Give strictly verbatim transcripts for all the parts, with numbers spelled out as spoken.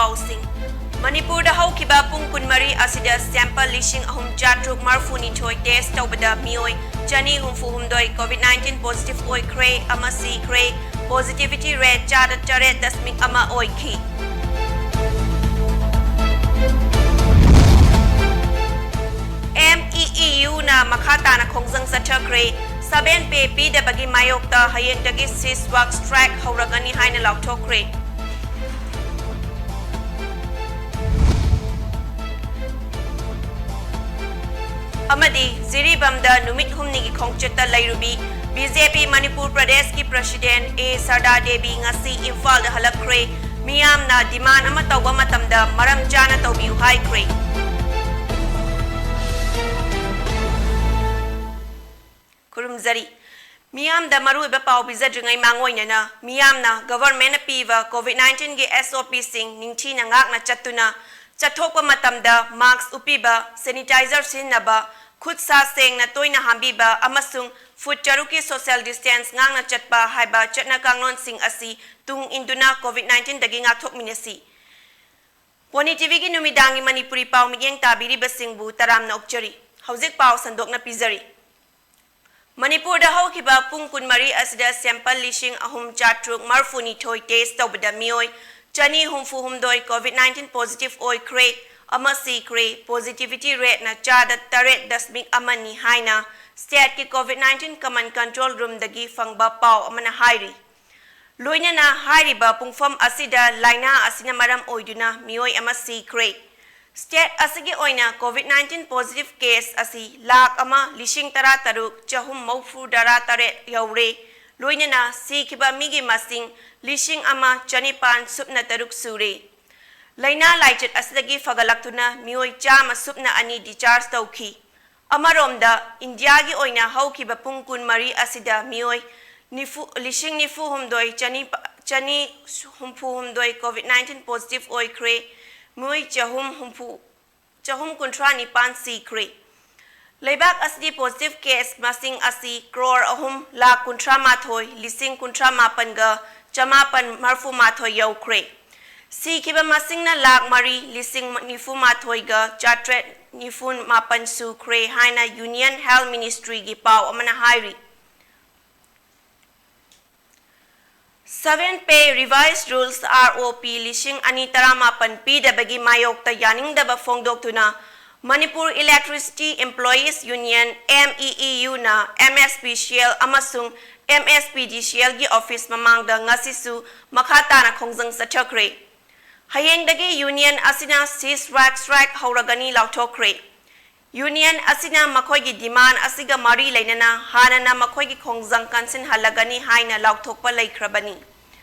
ꯄꯥꯎꯁꯤꯡ꯫ ꯃꯅꯤꯄꯨꯔꯗ ꯍꯧꯈꯤꯕ ꯄꯨꯡ ꯀꯨꯟꯃꯔꯤ ꯑꯁꯤꯗ sample ꯂꯤꯁꯤꯡ ꯑꯍꯨꯝ ꯆꯥꯇ꯭ꯔꯨꯛ ꯃꯔꯤꯐꯨꯅꯤꯊꯣꯏ test ꯇꯧꯕꯗ ꯃꯤꯑꯣꯏ ꯆꯅꯤ ꯍꯨꯝꯐꯨ ꯍꯨꯝꯗꯣꯏ COVID nineteen positive ꯑꯣꯏꯈ꯭ꯔꯦ, ꯑꯃ ꯁꯤꯈ꯭ꯔꯦ꯫ Positivity rate ꯆꯥꯗ ꯇꯔꯦꯠ ꯗꯁꯃꯤꯛ ꯑꯃ ꯑꯣꯏꯈꯤ꯫ MEEUꯅ ꯃꯈꯥ ꯇꯥꯅ ꯈꯣꯡꯖꯪ ꯆꯠꯊꯈ꯭ꯔꯦ꯫ Seven pay ꯄꯤꯗꯕꯒꯤ ꯃꯥꯌꯣꯛꯇ ꯍꯌꯦꯡꯗꯒꯤ cease work strike ꯍꯧꯔꯒꯅꯤ ꯍꯥꯏꯅ ꯂꯥꯎꯊꯣꯛꯈ꯭ꯔꯦ꯫ ꯑꯃꯗꯤ ꯖꯤꯔꯤꯕꯥꯝꯗ ꯅꯨꯃꯤꯠ ꯍꯨꯝꯅꯤꯒꯤ ꯈꯣꯡꯆꯠꯇ ꯂꯩꯔꯨꯕꯤ BJP ꯃꯅꯤꯄꯨꯔ ꯄ꯭ꯔꯗꯦꯁꯀꯤ president ꯑꯦ ꯁꯔꯗꯥ ꯗꯦꯕꯤ ꯉꯁꯤ ꯏꯝꯐꯥꯜꯗ ꯍꯜꯂꯛꯈ꯭ꯔꯦ꯫ ꯃꯤꯌꯥꯝꯅ demand ꯑꯃ ꯇꯧꯕ ꯃꯇꯝꯗ ꯃꯔꯝ ꯆꯥꯅ ꯇꯧꯕꯤꯌꯨ ꯍꯥꯏꯈ꯭ꯔꯦ꯫ ꯈꯨꯔꯨꯝꯖꯔꯤ꯫ ꯃꯤꯌꯥꯝꯗ ꯃꯔꯨꯑꯣꯏꯕ ꯄꯥꯎ ꯄꯤꯖꯗ꯭ꯔꯤꯉꯩ ꯃꯥꯡꯑꯣꯏꯅꯅ ꯃꯤꯌꯥꯝꯅ governmentꯅ ꯄꯤꯕ COVID nineteenꯒꯤ SOPꯁꯤꯡ ꯅꯤꯡꯊꯤꯅ ꯉꯥꯛꯅ ꯆꯠꯇꯨꯅ ꯆꯠꯊꯣꯛꯄ ꯃꯇꯝꯗ mask ꯎꯞꯄꯤꯕ, sanitizer ꯁꯤꯖꯤꯟꯅꯕ, ꯈꯨꯠ ꯁꯥ ꯁꯦꯡꯅ ꯇꯣꯏꯅ ꯍꯥꯝꯕꯤꯕ ꯑꯃꯁꯨꯡ foot ꯇꯔꯨꯛꯀꯤ social distance ꯉꯥꯛꯅ ꯆꯠꯄ ꯍꯥꯏꯕ ꯆꯠꯅ ꯀꯥꯡꯂꯣꯟꯁꯤꯡ ꯑꯁꯤ ꯇꯨꯡ ꯏꯟꯗꯨꯅ COVID nineteenꯗꯒꯤ ꯉꯥꯛꯊꯣꯛꯃꯤꯟꯅꯁꯤ꯫ Pony TVꯒꯤ ꯅꯨꯃꯤꯗꯥꯡꯒꯤ ꯃꯅꯤꯄꯨꯔꯤ ꯄꯥꯎ ꯃꯤꯠꯌꯦꯡ ꯇꯥꯕꯤꯔꯤꯕꯁꯤꯡꯕꯨ ꯇꯔꯥꯝꯅ ꯑꯣꯛꯆꯔꯤ꯫ ꯍꯧꯖꯤꯛ ꯄꯥꯎ ꯁꯟꯗꯣꯛꯅ ꯄꯤꯖꯔꯤ꯫ ꯃꯅꯤꯄꯨꯔꯗ ꯍꯧꯈꯤꯕ ꯄꯨꯡ ꯀꯨꯟꯃꯔꯤ ꯑꯁꯤꯗ sample ꯂꯤꯁꯤꯡ ꯑꯍꯨꯝ ꯆꯥꯇ꯭ꯔꯨꯛ ꯃꯔꯤꯐꯨꯅꯤꯊꯣꯏ test ꯇꯧꯕꯗ ꯃꯤꯑꯣꯏ ꯆꯅꯤ ꯍꯨꯝꯐꯨ ꯍꯨꯝꯗꯣꯏ COVID nineteen positive ꯑꯣꯏꯈ꯭ꯔꯦ, ꯑꯃ ꯁꯤꯈ꯭ꯔꯦ꯫ Positivity rateꯅ ꯆꯥꯗ ꯇꯔꯦꯠ ꯗꯁꯃꯤꯛ ꯑꯃꯅꯤ ꯍꯥꯏꯅ stateꯀꯤ COVID nineteen command control roomꯗꯒꯤ ꯐꯪꯕ ꯄꯥꯎ ꯑꯃꯅ ꯍꯥꯏꯔꯤ꯫ ꯂꯣꯏꯅꯅ ꯍꯥꯏꯔꯤꯕ ꯄꯨꯡꯐꯝ ꯑꯁꯤꯗ ꯂꯥꯏꯅꯥ ꯑꯁꯤꯅ ꯃꯔꯝ ꯑꯣꯏꯗꯨꯅ ꯃꯤꯑꯣꯏ ꯑꯃ ꯁꯤꯈ꯭ꯔꯦ꯫ State ꯑꯁꯤꯒꯤ ꯑꯣꯏꯅ COVID nineteen positive case ꯑꯁꯤ ꯂꯥꯈ ꯑꯃ ꯂꯤꯁꯤꯡ ꯇꯔꯥ ꯇꯔꯨꯛ ꯆꯍꯨꯝ ꯃꯧꯐꯨ ꯇꯔꯥ ꯇꯔꯦꯠ ꯌꯧꯔꯦ꯫ ꯂꯣꯏꯅꯅ ꯁꯤꯈꯤꯕ ꯃꯤꯒꯤ ꯃꯁꯤꯡ ꯂꯤꯁꯤꯡ ꯑꯃ ꯆꯅꯤꯄꯥꯟ ꯁꯨꯞꯅ ꯇꯔꯨꯛ ꯁꯨꯔꯦ꯫ ꯂꯥꯏꯅꯥ ꯂꯥꯏꯆꯠ ꯑꯁꯤꯗꯒꯤ ꯐꯒꯠꯂꯛꯇꯨꯅ ꯃꯤꯑꯣꯏ ꯆꯥꯝꯃ ꯁꯨꯞꯅ ꯑꯅꯤ discharge ꯇꯧꯈꯤ꯫ ꯑꯃꯔꯣꯝꯗ, ꯏꯟꯗꯤꯌꯥꯒꯤ ꯑꯣꯏꯅ ꯍꯧꯈꯤꯕ ꯄꯨꯡ ꯀꯨꯟꯃꯔꯤ ꯑꯁꯤꯗ ꯃꯤꯑꯣꯏ ꯅꯤꯐꯨ, ꯂꯤꯁꯤꯡ ꯅꯤꯐꯨ ꯍꯨꯝꯗꯣꯏ ꯆꯅꯤ, ꯆꯅꯤ ꯍꯨꯝꯐꯨ ꯍꯨꯝꯗꯣꯏ COVID nineteen positive ꯑꯣꯏꯈ꯭ꯔꯦ, ꯃꯤꯑꯣꯏ ꯆꯍꯨꯝ ꯍꯨꯝꯐꯨ, ꯆꯍꯨꯝ ꯀꯨꯟꯊ꯭ꯔꯥ ꯅꯤꯄꯥꯟ ꯁꯤꯈ꯭ꯔꯦ꯫ ꯂꯩꯕꯥꯛ ꯑꯁꯤꯒꯤ positive case ꯃꯁꯤꯡ ꯑꯁꯤ ꯀ꯭ꯔꯣꯔ ꯑꯍꯨꯝ ꯂꯥꯈ ꯀꯨꯟꯊ꯭ꯔꯥ ꯃꯥꯊꯣꯏ ꯂꯤꯁꯤꯡ ꯀꯨꯟꯊ꯭ꯔꯥ ꯃꯥꯄꯟꯒ ꯆꯃꯥꯄꯟ ꯃꯔꯤꯐꯨ ꯃꯥꯊꯣꯏ ꯌꯧꯈ꯭ꯔꯦ꯫ ꯁꯤꯈꯤꯕ ꯃꯁꯤꯡꯅ ꯂꯥꯈ ꯃꯔꯤ ꯂꯤꯁꯤꯡ ꯅꯤꯐꯨ ꯃꯥꯊꯣꯏꯒ ꯆꯥꯇ꯭ꯔꯦꯠ ꯅꯤꯐꯨ ꯃꯥꯄꯟ ꯁꯨꯈ꯭ꯔꯦ ꯍꯥꯏꯅ Union Health Ministryꯒꯤ ꯄꯥꯎ ꯑꯃꯅ ꯍꯥꯏꯔꯤ꯫ Seven Pay Revised Rules, R O P, ꯂꯤꯁꯤꯡ ꯑꯅꯤ ꯇꯔꯥꯃꯥꯄꯟ ꯄꯤꯗꯕꯒꯤ ꯃꯥꯌꯣꯛꯇ ꯌꯥꯅꯤꯡꯗꯕ ꯐꯣꯡꯗꯣꯛꯇꯨꯅ Manipur Electricity Employees Union, M E E U, ꯅ M S P C L ꯑꯃꯁꯨꯡ M S P D C L ꯒꯤ office ꯃꯃꯥꯡꯗ ꯉꯁꯤꯁꯨ ꯃꯈꯥ ꯇꯥꯅ ꯈꯣꯡꯖꯪ ꯆꯠꯊꯈ꯭ꯔꯦ꯫ ꯍꯌꯦꯡꯗꯒꯤ union ꯑꯁꯤꯅ cease work strike ꯍꯧꯔꯒꯅꯤ ꯂꯥꯎꯊꯣꯛꯈ꯭ꯔꯦ꯫ Union ꯑꯁꯤꯅ ꯃꯈꯣꯏꯒꯤ demand ꯑꯁꯤꯒ ꯃꯔꯤ ꯂꯩꯅꯅ ꯍꯥꯟꯅꯅ ꯃꯈꯣꯏꯒꯤ ꯈꯣꯡꯖꯪ ꯀꯟꯁꯤꯟꯍꯜꯂꯒꯅꯤ ꯍꯥꯏꯅ ꯂꯥꯎꯊꯣꯛꯄ ꯂꯩꯈ꯭ꯔꯕꯅꯤ꯫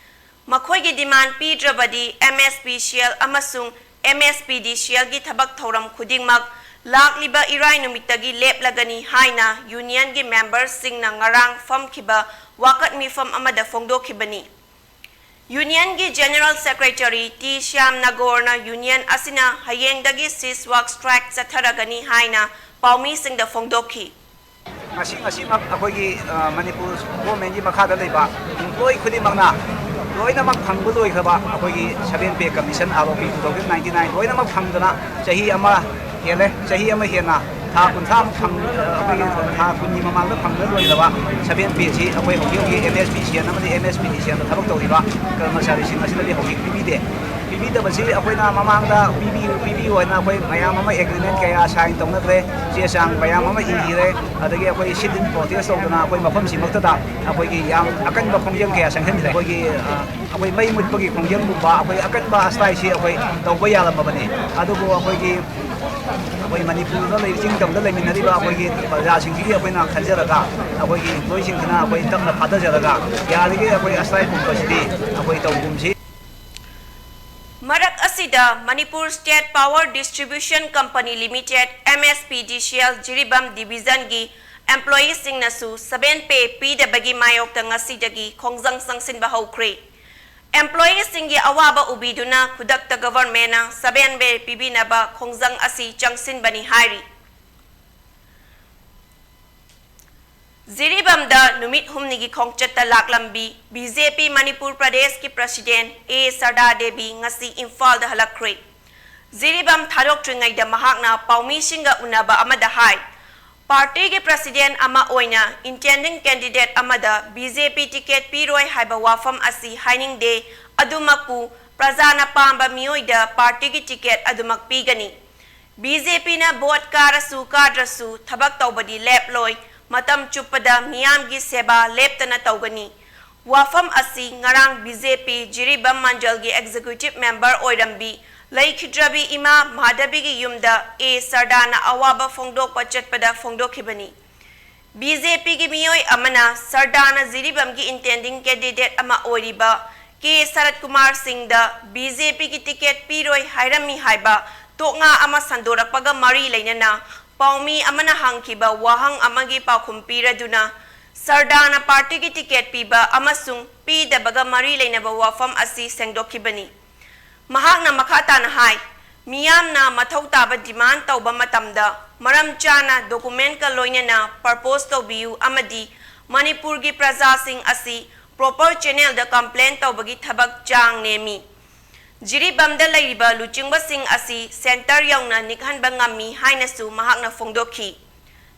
ꯃꯈꯣꯏꯒꯤ demand ꯄꯤꯗ꯭ꯔꯕꯗꯤ M S P C L ꯑꯃꯁꯨꯡ M S P D C L ꯒꯤ ꯊꯕꯛ ꯊꯧꯔꯝ ꯈꯨꯗꯤꯡꯃꯛ ꯂꯥꯛꯂꯤꯕ ꯏꯔꯥꯏ ꯅꯨꯃꯤꯠꯇꯒꯤ ꯂꯦꯞꯂꯒꯅꯤ ꯍꯥꯏꯅ unionꯒꯤ memberꯁꯤꯡꯅ ꯉꯔꯥꯡ ꯐꯝꯈꯤꯕ ꯋꯥꯀꯠ ꯃꯤꯐꯝ ꯑꯃꯗ ꯐꯣꯡꯗꯣꯛꯈꯤꯕꯅꯤ꯫ Unionꯒꯤ General Secretary T Shyam ꯅꯥꯒꯣꯔꯅ union ꯑꯁꯤꯅ ꯍꯌꯦꯡꯗꯒꯤ cease work strike ꯆꯠꯊꯔꯒꯅꯤ ꯍꯥꯏꯅ ꯄꯥꯎꯃꯤꯁꯤꯡꯗ ꯐꯣꯡꯗꯣꯛꯈꯤ꯫ ꯉꯁꯤ, ꯉꯁꯤꯃꯛ ꯑꯩꯈꯣꯏꯒꯤ, ꯑ, ꯃꯅꯤꯄꯨꯔ governmentꯀꯤ ꯃꯈꯥꯗ ꯂꯩꯕ employee ꯈꯨꯗꯤꯡꯃꯛꯅ ꯂꯣꯏꯅꯃꯛ ꯐꯪꯕ ꯂꯣꯏꯈ꯭ꯔꯕ ꯑꯩꯈꯣꯏꯒꯤ seven pay commission, R O P two thousand ninety-nine ꯂꯣꯏꯅꯃꯛ ꯐꯪꯗꯅ ꯆꯍꯤ ꯑꯃ ꯍꯦꯜꯂꯦ꯫ ꯆꯍꯤ ꯑꯃ ꯍꯦꯟꯅ ꯊꯥ ꯀꯨꯟꯊ꯭ꯔꯥꯃꯨꯛ ꯐꯪ-, ꯑꯩꯈꯣꯏꯒꯤ ꯊꯥ ꯀꯨꯟꯒꯤ ꯃꯃꯥꯡꯗ ꯐꯪꯗ ꯂꯣꯏꯔꯕ seven pay ꯁꯤ ꯑꯩꯈꯣꯏ ꯍꯧꯖꯤꯛ ꯍꯧꯖꯤꯛ M S P C L ꯑꯃꯗꯤ M S P D C L ꯗ ꯊꯕꯛ ꯇꯧꯔꯤꯕ ꯀꯔꯃꯆꯥꯔꯤꯁꯤꯡ ꯑꯁꯤꯗꯗꯤ ꯍꯧꯖꯤꯛ ꯄꯤꯕꯤꯗꯦ꯫ ꯄꯤꯕꯤꯗꯕꯁꯤ ꯑꯩꯈꯣꯏꯅ ꯃꯃꯥꯡꯗ ꯄꯤꯕꯤꯌꯨ, ꯄꯤꯕꯤꯌꯨ ꯍꯥꯏꯅ ꯑꯩꯈꯣꯏ ꯃꯌꯥꯝ ꯑꯃ agreement ꯀꯌꯥ sign ꯇꯧꯅꯈ꯭ꯔꯦ, ꯆꯦ ꯆꯥꯡ ꯃꯌꯥꯝ ꯑꯃ ꯏꯈꯤꯔꯦ꯫ ꯑꯗꯒꯤ ꯑꯩꯈꯣꯏ sit in protest ꯇꯧꯗꯅ ꯑꯩꯈꯣꯏ ꯃꯐꯝꯁꯤꯃꯛꯇꯗ ꯑꯩꯈꯣꯏꯒꯤ ꯌꯥꯝ ꯑꯀꯟꯕ ꯈꯣꯡꯖꯪ ꯀꯌꯥ ꯆꯪꯁꯤꯟꯈ꯭ꯔꯦ꯫ ꯑꯩꯈꯣꯏꯒꯤ, ꯑ, ꯑꯩꯈꯣꯏ ꯃꯩ ꯃꯨꯠꯄꯒꯤ ꯈꯣꯡꯖꯪꯒꯨꯝꯕ, ꯑꯩꯈꯣꯏ ꯑꯀꯟꯕ strike ꯁꯤ ꯑꯩꯈꯣꯏ ꯇꯧꯕ ꯌꯥꯔꯝꯃꯕꯅꯤ꯫ ꯑꯗꯨꯕꯨ ꯑꯩꯈꯣꯏꯒꯤ, ꯑꯩꯈꯣꯏ ꯃꯅꯤꯄꯨꯔꯗ ꯂꯩ-, ꯆꯤꯡ ꯇꯝꯗ ꯂꯩꯃꯤꯟꯅꯔꯤꯕ ꯑꯩꯈꯣꯏꯒꯤ ꯄ꯭ꯔꯖꯥꯁꯤꯡꯁꯤꯒꯤ ꯑꯩꯈꯣꯏꯅ ꯈꯟꯖꯔꯒ, ꯑꯩꯈꯣꯏꯒꯤ employee ꯁꯤꯡꯁꯤꯅ ꯑꯩꯈꯣꯏ ꯇꯞꯅ ꯐꯥꯊꯖꯔꯒ, ꯌꯥꯔꯤꯈꯩ ꯑꯩꯈꯣꯏ strike ꯀꯨꯝꯕꯁꯤꯗꯤ ꯑꯩꯈꯣꯏ ꯇꯧꯒꯨꯝꯁꯤ꯫ ꯃꯔꯛ ꯑꯁꯤꯗ, Manipur State Power Distribution Company Limited, M S P D C L, Jiribam division ꯒꯤ employee ꯁꯤꯡꯅꯁꯨ seven pay ꯄꯤꯗꯕꯒꯤ ꯃꯥꯌꯣꯛꯇ ꯉꯁꯤꯗꯒꯤ ꯈꯣꯡꯖꯪ ꯆꯪꯁꯤꯟꯕ ꯍꯧꯈ꯭ꯔꯦ꯫ Employee ꯁꯤꯡꯒꯤ ꯑꯋꯥꯕ ꯎꯕꯤꯗꯨꯅ ꯈꯨꯗꯛꯇ government ꯅ seven pay ꯄꯤꯕꯤꯅꯕ ꯈꯣꯡꯖꯪ ꯑꯁꯤ ꯆꯪꯁꯤꯟꯕꯅꯤ ꯍꯥꯏꯔꯤ꯫ ꯖꯤꯔꯤꯕꯥꯝꯗ ꯅꯨꯃꯤꯠ ꯍꯨꯝꯅꯤꯒꯤ ꯈꯣꯡꯆꯠꯇ ꯂꯥꯛꯂꯝꯕꯤ ꯕꯤ ꯖꯦ ꯄꯤ ꯃꯅꯤꯄꯨꯔ ꯄ꯭ꯔꯗꯦꯁꯀꯤ ꯄ꯭ꯔꯁꯤꯗꯦꯟ ꯑꯦ ꯁꯔꯗꯥ ꯗꯦꯕꯤ ꯉꯁꯤ ꯏꯝꯐꯥꯜꯗ ꯍꯜꯂꯛꯈ꯭ꯔꯦ꯫ ꯖꯤꯔꯤꯕꯥꯝ ꯊꯥꯗꯣꯛꯇ꯭ꯔꯤꯉꯩꯗ ꯃꯍꯥꯛꯅ ꯄꯥꯎꯃꯤꯁꯤꯡꯒ ꯎꯅꯕ ꯑꯃꯗ ꯍꯥꯏ, ꯄꯥꯔꯇꯤꯒꯤ ꯄ꯭ꯔꯁꯤꯗꯦꯟ ꯑꯃ ꯑꯣꯏꯅ ꯏꯟꯇꯦꯟꯗꯤꯡ ꯀꯦꯟꯗꯤꯗꯦꯠ ꯑꯃꯗ ꯕꯤ ꯖꯦ ꯄꯤ ꯇꯤꯀꯦꯠ ꯄꯤꯔꯣꯏ ꯍꯥꯏꯕ ꯋꯥꯐꯝ ꯑꯁꯤ ꯍꯥꯏꯅꯤꯡꯗꯦ, ꯑꯗꯨꯃꯛꯄꯨ ꯄ꯭ꯔꯖꯥꯅ ꯄꯥꯝꯕ ꯃꯤꯑꯣꯏꯗ ꯄꯥꯔꯇꯤꯒꯤ ꯇꯤꯀꯦꯠ ꯑꯗꯨꯃꯛ ꯄꯤꯒꯅꯤ꯫ ꯕꯤ ꯖꯦ ꯄꯤꯅ ꯚꯣꯠ ꯀꯥꯔꯁꯨ ꯀꯥꯗ꯭ꯔꯁꯨ ꯊꯕꯛ ꯇꯧꯕꯗꯤ ꯂꯦꯞꯂꯣꯏ, ꯃꯇꯝ ꯆꯨꯞꯄꯗ ꯃꯤꯌꯥꯝꯒꯤ ꯁꯦꯕꯥ ꯂꯦꯞꯇꯅ ꯇꯧꯒꯅꯤ꯫ ꯋꯥꯐꯝ ꯑꯁꯤ ꯉꯔꯥꯡ ꯕꯤ ꯖꯦ ꯄꯤ ꯖꯤꯔꯤꯕꯥꯝ ꯃꯟꯗꯜꯒꯤ ꯑꯦꯛꯖꯤꯀ꯭ꯌꯨꯇꯤꯚ ꯃꯦꯝꯕꯔ ꯑꯣꯏꯔꯝꯕꯤ ꯂꯩꯈꯤꯗ꯭ꯔꯕꯤ ꯏꯃꯥ ꯃꯥꯙꯕꯤꯒꯤ ꯌꯨꯝꯗ ꯑꯦ ꯁꯔꯗꯥꯅ ꯑꯋꯥꯕ ꯐꯣꯡꯗꯣꯛꯄ ꯆꯠꯄꯗ ꯐꯣꯡꯗꯣꯛꯈꯤꯕꯅꯤ꯫ ꯕꯤ ꯖꯦ ꯄꯤꯒꯤ ꯃꯤꯑꯣꯏ ꯑꯃꯅ ꯁꯔꯗꯥꯅ ꯖꯤꯔꯤꯕꯥꯝꯒꯤ ꯏꯟꯇꯦꯟꯗꯤꯡ ꯀꯦꯟꯗꯤꯗꯦꯠ ꯑꯃ ꯑꯣꯏꯔꯤꯕ ꯀꯦ ꯁꯔꯠ ꯀꯨꯃꯥꯔ ꯁꯤꯡꯗ ꯕꯤ ꯖꯦ ꯄꯤꯒꯤ ꯇꯤꯀꯦꯠ ꯄꯤꯔꯣꯏ ꯍꯥꯏꯔꯝꯃꯤ ꯍꯥꯏꯕ ꯇꯣꯛꯉꯥ ꯑꯃ ꯁꯟꯗꯣꯔꯛꯄꯒ ꯃꯔꯤ ꯂꯩꯅꯅ ꯄꯥꯎꯃꯤ ꯑꯃꯅ ꯍꯪꯈꯤꯕ ꯋꯥꯍꯪ ꯑꯃꯒꯤ ꯄꯥꯎꯈꯨꯝ ꯄꯤꯔꯗꯨꯅ ꯁꯔꯗꯥꯅ ꯄꯥꯔꯇꯤꯒꯤ ꯇꯤꯀꯦꯠ ꯄꯤꯕ ꯑꯃꯁꯨꯡ ꯄꯤꯗꯕꯒ ꯃꯔꯤ ꯂꯩꯅꯕ ꯋꯥꯐꯝ ꯑꯁꯤ ꯁꯦꯡꯗꯣꯛꯈꯤꯕꯅꯤ꯫ ꯃꯍꯥꯛꯅ ꯃꯈꯥ ꯇꯥꯅ ꯍꯥꯏ, ꯃꯤꯌꯥꯝꯅ ꯃꯊꯧ ꯇꯥꯕ ꯗꯤꯃꯥꯟ ꯇꯧꯕ ꯃꯇꯝꯗ ꯃꯔꯝ ꯆꯥꯅ ꯗꯣꯀꯨꯃꯦꯟꯠꯀ ꯂꯣꯏꯅꯅ ꯄ꯭ꯔꯄꯣꯖ ꯇꯧꯕꯤꯌꯨ ꯑꯃꯗꯤ ꯃꯅꯤꯄꯨꯔꯒꯤ ꯄ꯭ꯔꯖꯥꯁꯤꯡ ꯑꯁꯤ ꯄ꯭ꯔꯣꯄꯔ ꯆꯦꯅꯦꯜꯗ ꯀꯝꯄ꯭ꯂꯦꯟ ꯇꯧꯕꯒꯤ ꯊꯕꯛ ꯆꯥꯡ ꯅꯦꯝꯃꯤ꯫ ꯖꯤꯔꯤꯕꯥꯝꯗ ꯂꯩꯔꯤꯕ ꯂꯨꯆꯤꯡꯕꯁꯤꯡ ꯑꯁꯤ ꯁꯦꯟꯇꯔ ꯌꯧꯅ ꯅꯤꯛꯍꯟꯕ ꯉꯝꯃꯤ ꯍꯥꯏꯅꯁꯨ ꯃꯍꯥꯛꯅ ꯐꯣꯡꯗꯣꯛꯈꯤ꯫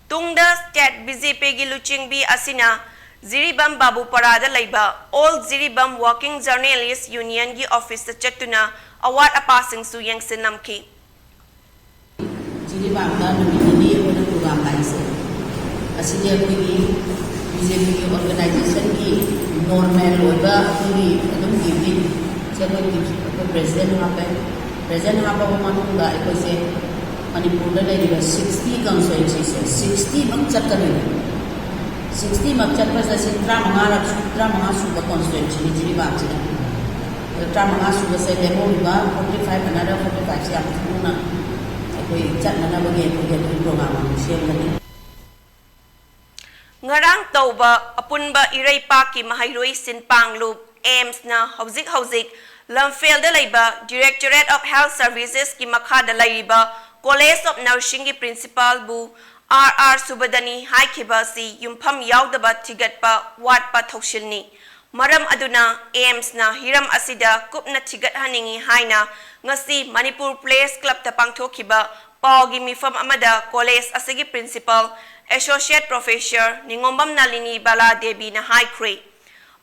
ꯇꯨꯡꯗ ꯁ꯭ꯇꯦꯠ ꯕꯤ ꯖꯦ ꯄꯤꯒꯤ ꯂꯨꯆꯤꯡꯕꯤ ꯑꯁꯤꯅ ꯖꯤꯔꯤꯕꯥꯝ ꯕꯥꯕꯨꯄꯥꯔꯥꯗ ꯂꯩꯕ ꯑꯣꯜ ꯖꯤꯔꯤꯕꯥꯝ ꯋꯥꯔꯀꯤꯡ ꯖꯔꯅꯦꯂꯤꯁ ꯌꯨꯅꯤꯌꯟꯒꯤ ꯑꯣꯐꯤꯁꯇ ꯆꯠꯇꯨꯅ ꯑꯋꯥꯠ ꯑꯄꯥꯁꯤꯡꯁꯨ ꯌꯦꯡꯁꯤꯟꯂꯝꯈꯤ꯫ ꯖꯤꯔꯤꯕꯥꯝꯗ ꯅꯨꯃꯤꯠ ꯅꯤꯅꯤ ꯑꯩꯈꯣꯏꯅ ꯄ꯭ꯔꯣꯒ꯭ꯔꯥꯝ ꯂꯥꯛꯏꯁꯦ, ꯑꯁꯤꯗꯤ ꯑꯩꯈꯣꯏꯒꯤ ꯕꯤ ꯖꯦ ꯄꯤꯒꯤ ꯑꯣꯔꯒꯅꯥꯏꯖꯦꯁꯟꯒꯤ ꯅꯣꯔꯃꯦꯜ ꯑꯣꯏꯕ ꯑꯩꯈꯣꯏꯒꯤ ꯑꯗꯨꯝ ꯗ꯭ꯌꯨꯇꯤ ꯁꯦ ꯑꯩꯈꯣꯏ ꯑꯩꯈꯣꯏ ꯄ꯭ꯔꯦꯁꯤꯗꯦꯟ ꯍꯥꯞꯄꯦ꯫ ꯄ꯭ꯔꯦꯁꯤꯗꯦꯟ ꯍꯥꯞꯄꯕ ꯃꯇꯨꯡꯗ ꯑꯩꯈꯣꯏꯁꯦ ꯃꯅꯤꯄꯨꯔꯗ ꯂꯩꯔꯤꯕ ꯁꯤꯛꯁꯇꯤ ꯀꯟꯁꯇꯤꯇ꯭ꯋꯦꯟꯁꯤꯁꯦ ꯁꯤꯛꯁꯇꯤꯃꯛ ꯆꯠꯀꯗꯣꯏꯅꯤ꯫ ꯁꯤꯛꯁꯇꯤꯃꯛ ꯆꯠꯄꯁꯦ ꯁꯤ ꯇꯔꯥꯃꯉꯥꯔꯛ ꯇꯔꯥꯃꯉꯥ ꯁꯨꯕ ꯀꯟꯁꯇꯤꯇ꯭ꯋꯦꯟꯁꯤꯅꯤ ꯖꯤꯔꯤꯕꯥꯝꯁꯤꯅ꯫ ꯑꯗꯣ ꯇꯔꯥꯃꯉꯥ ꯁꯨꯕꯁꯦ ꯂꯦꯝꯍꯧꯔꯤꯕ ꯐꯣꯔꯇꯤ ꯐꯥꯏꯚ ꯑꯅꯗꯔ ꯐꯣꯔꯇꯤ ꯐꯥꯏꯚꯁꯦ ꯌꯥꯝ ꯊꯨꯅ ꯑꯩꯈꯣꯏ ꯆꯠꯅꯅꯕꯒꯤ ꯑꯩꯈꯣꯏꯒꯤ ꯑꯗꯨꯒꯤ ꯄ꯭ꯔꯣꯒ꯭ꯔꯥꯝ ꯑꯃ ꯁꯦꯝꯒꯅꯤ꯫ ꯉꯔꯥꯡ ꯇꯧꯕ ꯑꯄꯨꯟꯕ ꯏꯔꯩꯄꯥꯛꯀꯤ ꯃꯍꯩꯔꯣꯏ ꯁꯤꯟꯄꯥꯡꯂꯨꯞ ꯑꯦꯝꯁꯅ ꯍꯧꯖꯤꯛ ꯍꯧꯖꯤꯛ ꯂꯝꯐꯦꯜꯗ ꯂꯩꯕ Directorate of Health Servicesꯀꯤ ꯃꯈꯥꯗ ꯂꯩꯔꯤꯕ College of Nursingꯒꯤ principalꯕꯨ ꯑꯥꯔ ꯑꯥꯔ ꯁꯨꯕꯗꯅꯤ ꯍꯥꯏꯈꯤꯕ ꯑꯁꯤ ꯌꯨꯝꯐꯝ ꯌꯥꯎꯗꯕ ꯊꯤꯒꯠꯄ ꯋꯥꯠꯄ ꯊꯧꯁꯤꯜꯅꯤ꯫ ꯃꯔꯝ ꯑꯗꯨꯅ ꯑꯦꯝꯁꯅ ꯍꯤꯔꯝ ꯑꯁꯤꯗ ꯀꯨꯞꯅ ꯊꯤꯒꯠꯍꯟꯅꯤꯡꯏ ꯍꯥꯏꯅ ꯉꯁꯤ ꯃꯅꯤꯄꯨꯔ ꯄ꯭ꯔꯦꯁ ꯀ꯭ꯂꯕꯇ ꯄꯥꯡꯊꯣꯛꯈꯤꯕ ꯄꯥꯎꯒꯤ ꯃꯤꯐꯝ ꯑꯃꯗ ꯀꯣꯂꯦꯖ ꯑꯁꯤꯒꯤ ꯄ꯭ꯔꯤꯟꯁꯤꯄꯥꯜ ꯑꯦꯁꯣꯁꯤꯌꯦꯠ ꯄ꯭ꯔꯣꯐꯦꯁꯔ ꯅꯤꯉꯣꯝꯕꯝ ꯅꯥꯂꯤꯅꯤ ꯕꯂꯥ ꯗꯦꯕꯤꯅ ꯍꯥꯏꯈ꯭ꯔꯦ꯫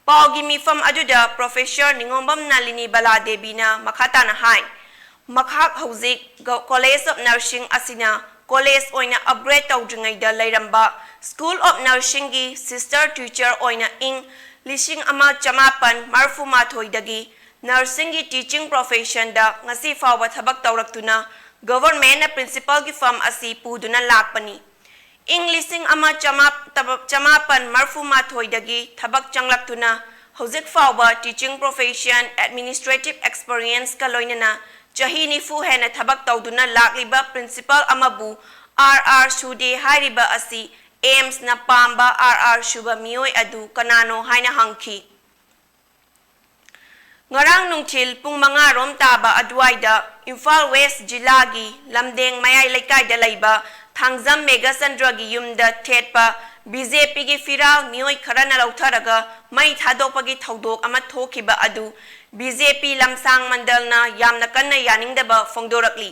ꯄꯥꯎꯒꯤ ꯃꯤꯐꯝ ꯑꯗꯨꯗ ꯄ꯭ꯔꯣꯐꯦꯁꯔ ꯅꯤꯉꯣꯝꯕꯝ ꯅꯥꯂꯤꯅꯤ ꯕꯂꯥ ꯗꯦꯕꯤꯅ ꯃꯈꯥ ꯇꯥꯅ ꯍꯥꯏ, ꯃꯍꯥꯛ ꯍꯧꯖꯤꯛ ꯒ-, ꯀꯣꯂꯦꯖ ꯑꯣꯐ ꯅꯔꯁꯤꯡ ꯑꯁꯤꯅ ꯀꯣꯂꯦꯖ ꯑꯣꯏꯅ ꯑꯞꯒ꯭ꯔꯦꯗ ꯇꯧꯗ꯭ꯔꯤꯉꯩꯗ ꯂꯩꯔꯝꯕ ꯁ꯭ꯀꯨꯜ ꯑꯣꯐ ꯅꯔꯁꯤꯡꯒꯤ ꯁꯤꯁꯇꯔ ꯇꯤꯆꯔ ꯑꯣꯏꯅ ꯏꯪ ꯂꯤꯁꯤꯡ ꯑꯃ ꯆꯃꯥꯄꯟ ꯃꯔꯤꯐꯨ ꯃꯥꯊꯣꯏꯗꯒꯤ ꯅꯔꯁꯤꯡꯒꯤ ꯇꯤꯆꯤꯡ ꯄ꯭ꯔꯣꯐꯦꯁꯟꯗ ꯉꯁꯤ ꯐꯥꯎꯕ ꯊꯕꯛ ꯇꯧꯔꯛꯇꯨꯅ ꯒꯚꯔꯟꯃꯦꯟꯠꯅ ꯄ꯭ꯔꯤꯟꯁꯤꯄꯥꯜꯒꯤ ꯐꯝ ꯑꯁꯤ ꯄꯨꯗꯨꯅ ꯂꯥꯛꯄꯅꯤ꯫ ꯏꯪ ꯂꯤꯁꯤꯡ ꯑꯃ ꯆꯃꯥꯄꯟ ꯃꯔꯤꯐꯨ ꯃꯥꯊꯣꯏꯗꯒꯤ ꯊꯕꯛ ꯆꯪꯂꯛꯇꯨꯅ ꯍꯧꯖꯤꯛ ꯐꯥꯎꯕ ꯇꯤꯆꯤꯡ ꯄ꯭ꯔꯣꯐꯦꯁꯟ, ꯑꯦꯗꯃꯤꯅꯤꯁꯇ꯭ꯔꯦꯇꯤꯚ ꯑꯦꯛꯁꯄꯔꯤꯌꯦꯟꯁꯀ ꯂꯣꯏꯅꯅ ꯆꯍꯤ ꯅꯤꯐꯨ ꯍꯦꯟꯅ ꯊꯕꯛ ꯇꯧꯗꯨꯅ ꯂꯥꯛꯂꯤꯕ ꯄ꯭ꯔꯤꯟꯁꯤꯄꯥꯜ ꯑꯃꯕꯨ ꯑꯥꯔ ꯑꯥꯔ ꯁꯨꯗꯦ ꯍꯥꯏꯔꯤꯕ ꯑꯁꯤ ꯑꯦꯝꯁꯅ ꯄꯥꯝꯕ ꯑꯥꯔ ꯑꯥꯔ ꯁꯨꯕ ꯃꯤꯑꯣꯏ ꯑꯗꯨ ꯀꯅꯥꯅꯣ ꯍꯥꯏꯅ ꯍꯪꯈꯤ꯫ ꯉꯔꯥꯡ ꯅꯨꯡꯊꯤꯜ ꯄꯨꯡ ꯃꯉꯥ ꯔꯣꯝ ꯇꯥꯕ ꯑꯗꯨꯋꯥꯏꯗ ꯏꯝꯐꯥꯜ ꯋꯦꯁ ꯖꯤꯂꯥꯒꯤ ꯂꯝꯗꯦꯡ ꯃꯌꯥꯏ ꯂꯩꯀꯥꯏꯗ ꯂꯩꯕ ꯊꯥꯡꯖꯝ ꯃꯦꯘꯆꯟꯗ꯭ꯔꯒꯤ ꯌꯨꯝꯗ ꯊꯦꯠꯄ ꯕꯤ ꯖꯦ ꯄꯤꯒꯤ ꯐꯤꯔꯥꯜ ꯃꯤꯑꯣꯏ ꯈꯔꯅ ꯂꯧꯊꯔꯒ ꯃꯩ ꯊꯥꯗꯣꯛꯄꯒꯤ ꯊꯧꯗꯣꯛ ꯑꯃ ꯊꯣꯛꯈꯤꯕ ꯑꯗꯨ ꯕꯤ ꯖꯦ ꯄꯤ ꯂꯝꯁꯥꯡ ꯃꯟꯗꯜꯅ ꯌꯥꯝꯅ ꯀꯟꯅ ꯌꯥꯅꯤꯡꯗꯕ ꯐꯣꯡꯗꯣꯔꯛꯂꯤ꯫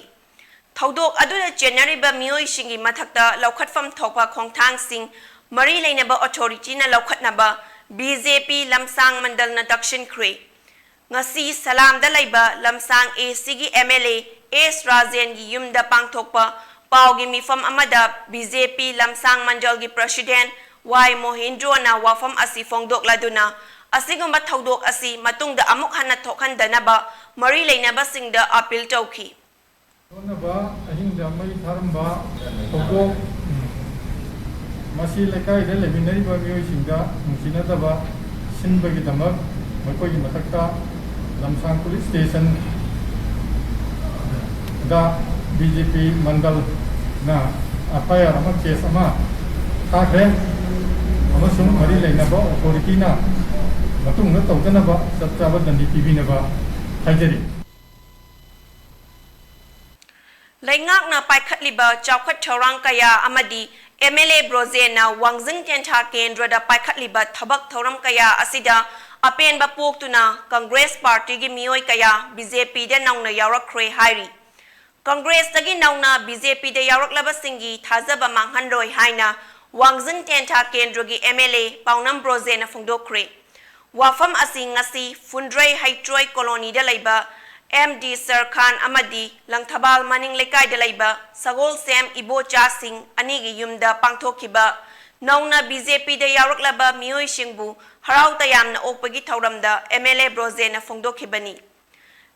ꯊꯧꯗꯣꯛ ꯑꯗꯨꯗ ꯆꯦꯟꯅꯔꯤꯕ ꯃꯤꯑꯣꯏꯁꯤꯡꯒꯤ ꯃꯊꯛꯇ ꯂꯧꯈꯠꯐꯝ ꯊꯣꯛꯄ ꯈꯣꯡꯊꯥꯡꯁꯤꯡ ꯃꯔꯤ ꯂꯩꯅꯕ ꯑꯣꯊꯣꯔꯤꯇꯤꯅ ꯂꯧꯈꯠꯅꯕ ꯕꯤ ꯖꯦ ꯄꯤ ꯂꯝꯁꯥꯡ ꯃꯟꯗꯜꯅ ꯇꯛꯁꯤꯟꯈ꯭ꯔꯦ꯫ ꯉꯁꯤ ꯁꯂꯥꯝꯗ ꯂꯩꯕ ꯂꯝꯁꯥꯡ ꯑꯦ ꯁꯤꯒꯤ ꯑꯦꯝ ꯑꯦꯜ ꯑꯦ ꯑꯦꯁ ꯔꯥꯖꯦꯟꯒꯤ ꯌꯨꯝꯗ ꯄꯥꯡꯊꯣꯛꯄ ꯄꯥꯎꯒꯤ ꯃꯤꯐꯝ ꯑꯃꯗ ꯕꯤ ꯖꯦ ꯄꯤ ꯂꯝꯁꯥꯡ ꯃꯟꯗꯜꯒꯤ ꯄ꯭ꯔꯁꯤꯗꯦꯟꯠ ꯋꯥꯏ ꯃꯣꯍꯤꯟꯗ꯭ꯔꯣꯅ ꯋꯥꯐꯝ ꯑꯁꯤ ꯐꯣꯡꯗꯣꯛꯂꯗꯨꯅ ꯑꯁꯤꯒꯨꯝꯕ ꯊꯧꯗꯣꯛ ꯑꯁꯤ ꯃꯇꯨꯡꯗ ꯑꯃꯨꯛ ꯍꯟꯅ ꯊꯣꯛꯍꯟꯗꯅꯕ ꯃꯔꯤ ꯂꯩꯅꯕꯁꯤꯡꯗ ꯑꯄꯤꯜ ꯇꯧꯈꯤ꯫ ꯁꯣꯟꯅꯕ ꯑꯍꯤꯡꯗ ꯃꯩ ꯊꯥꯔꯝꯕ ꯊꯧꯗꯣꯛ, ꯃꯁꯤ ꯂꯩꯀꯥꯏꯗ ꯂꯩꯃꯤꯟꯅꯔꯤꯕ ꯃꯤꯑꯣꯏꯁꯤꯡꯗ ꯅꯨꯡꯁꯤꯅꯗꯕ ꯁꯤꯟꯕꯒꯤꯗꯃꯛ ꯃꯈꯣꯏꯒꯤ ꯃꯊꯛꯇ ꯂꯝꯁꯥꯡ ꯄꯨꯂꯤꯁ ꯁ꯭ꯇꯦꯁꯟꯗ ꯕꯤ ꯖꯦ ꯄꯤ ꯃꯟꯗꯜꯅ ꯑꯦꯐ ꯑꯥꯏ ꯑꯥꯔ ꯑꯃ, ꯀꯦꯁ ꯑꯃ ꯊꯥꯈ꯭ꯔꯦ ꯑꯃꯁꯨꯡ ꯃꯔꯤ ꯂꯩꯅꯕ ꯑꯣꯊꯣꯔꯤꯇꯤꯅ ꯃꯇꯨꯡꯗ ꯇꯧꯗꯅꯕ ꯆꯞ ꯆꯥꯕ ꯗꯟꯗꯤ ꯄꯤꯕꯤꯅꯕ ꯍꯥꯏꯖꯔꯤ꯫ ꯂꯩꯉꯥꯛꯅ ꯄꯥꯏꯈꯠꯂꯤꯕ ꯆꯥꯎꯈꯠ ꯊꯧꯔꯥꯡ ꯀꯌꯥ ꯑꯃꯗꯤ ꯑꯦꯝ ꯑꯦꯜ ꯑꯦ ꯕ꯭ꯔꯣꯖꯦꯟꯅ ꯋꯥꯡꯖꯤꯡ ꯇꯦꯟꯊꯥ ꯀꯦꯟꯗ꯭ꯔꯗ ꯄꯥꯏꯈꯠꯂꯤꯕ ꯊꯕꯛ ꯊꯧꯔꯝ ꯀꯌꯥ ꯑꯁꯤꯗ ꯑꯄꯦꯟꯕ ꯄꯣꯛꯇꯨꯅ ꯀꯪꯒ꯭ꯔꯦꯁ ꯄꯥꯔꯇꯤꯒꯤ ꯃꯤꯑꯣꯏ ꯀꯌꯥ ꯕꯤ ꯖꯦ ꯄꯤꯗ ꯅꯧꯅ ꯌꯥꯎꯔꯛꯈ꯭ꯔꯦ ꯍꯥꯏꯔꯤ꯫ ꯀꯪꯒ꯭ꯔꯦꯁꯇꯒꯤ ꯅꯧꯅ ꯕꯤ ꯖꯦ ꯄꯤꯗ ꯌꯥꯎꯔꯛꯂꯕꯁꯤꯡꯒꯤ ꯊꯥꯖꯕ ꯃꯥꯡꯍꯟꯂꯣꯏ ꯍꯥꯏꯅ ꯋꯥꯡꯖꯤꯡ ꯇꯦꯟꯊꯥ ꯀꯦꯟꯗ꯭ꯔꯒꯤ ꯑꯦꯝ ꯑꯦꯜ ꯑꯦ ꯄꯥꯎꯅꯝ ꯕ꯭ꯔꯣꯖꯦꯟꯅ ꯐꯣꯡꯗꯣꯛꯈ꯭ꯔꯦ꯫ ꯋꯥꯐꯝ ꯑꯁꯤ ꯉꯁꯤ ꯐꯨꯟꯗ꯭ꯔꯩ ꯍꯩꯇ꯭ꯔꯣꯏ ꯀꯣꯂꯣꯅꯤꯗ ꯂꯩꯕ ꯑꯦꯝ ꯗꯤ ꯁꯔ ꯈꯥꯟ ꯑꯃꯗꯤ ꯂꯪꯊꯕꯥꯜ ꯃꯅꯤꯡ ꯂꯩꯀꯥꯏꯗ ꯂꯩꯕ ꯁꯒꯣꯜꯁꯦꯝ ꯏꯕꯣꯆꯥꯁꯤꯡ ꯑꯅꯤꯒꯤ ꯌꯨꯝꯗ ꯄꯥꯡꯊꯣꯛꯈꯤꯕ ꯅꯧꯅ ꯕꯤ ꯖꯦ ꯄꯤꯗ ꯌꯥꯎꯔꯛꯂꯕ ꯃꯤꯑꯣꯏꯁꯤꯡꯕꯨ ꯍꯔꯥꯎ ꯇꯌꯥꯝꯅ ꯑꯣꯛꯄꯒꯤ ꯊꯧꯔꯝꯗ ꯑꯦꯝ ꯑꯦꯜ ꯑꯦ ꯕ꯭ꯔꯣꯖꯦꯟꯅ ꯐꯣꯡꯗꯣꯛꯈꯤꯕꯅꯤ꯫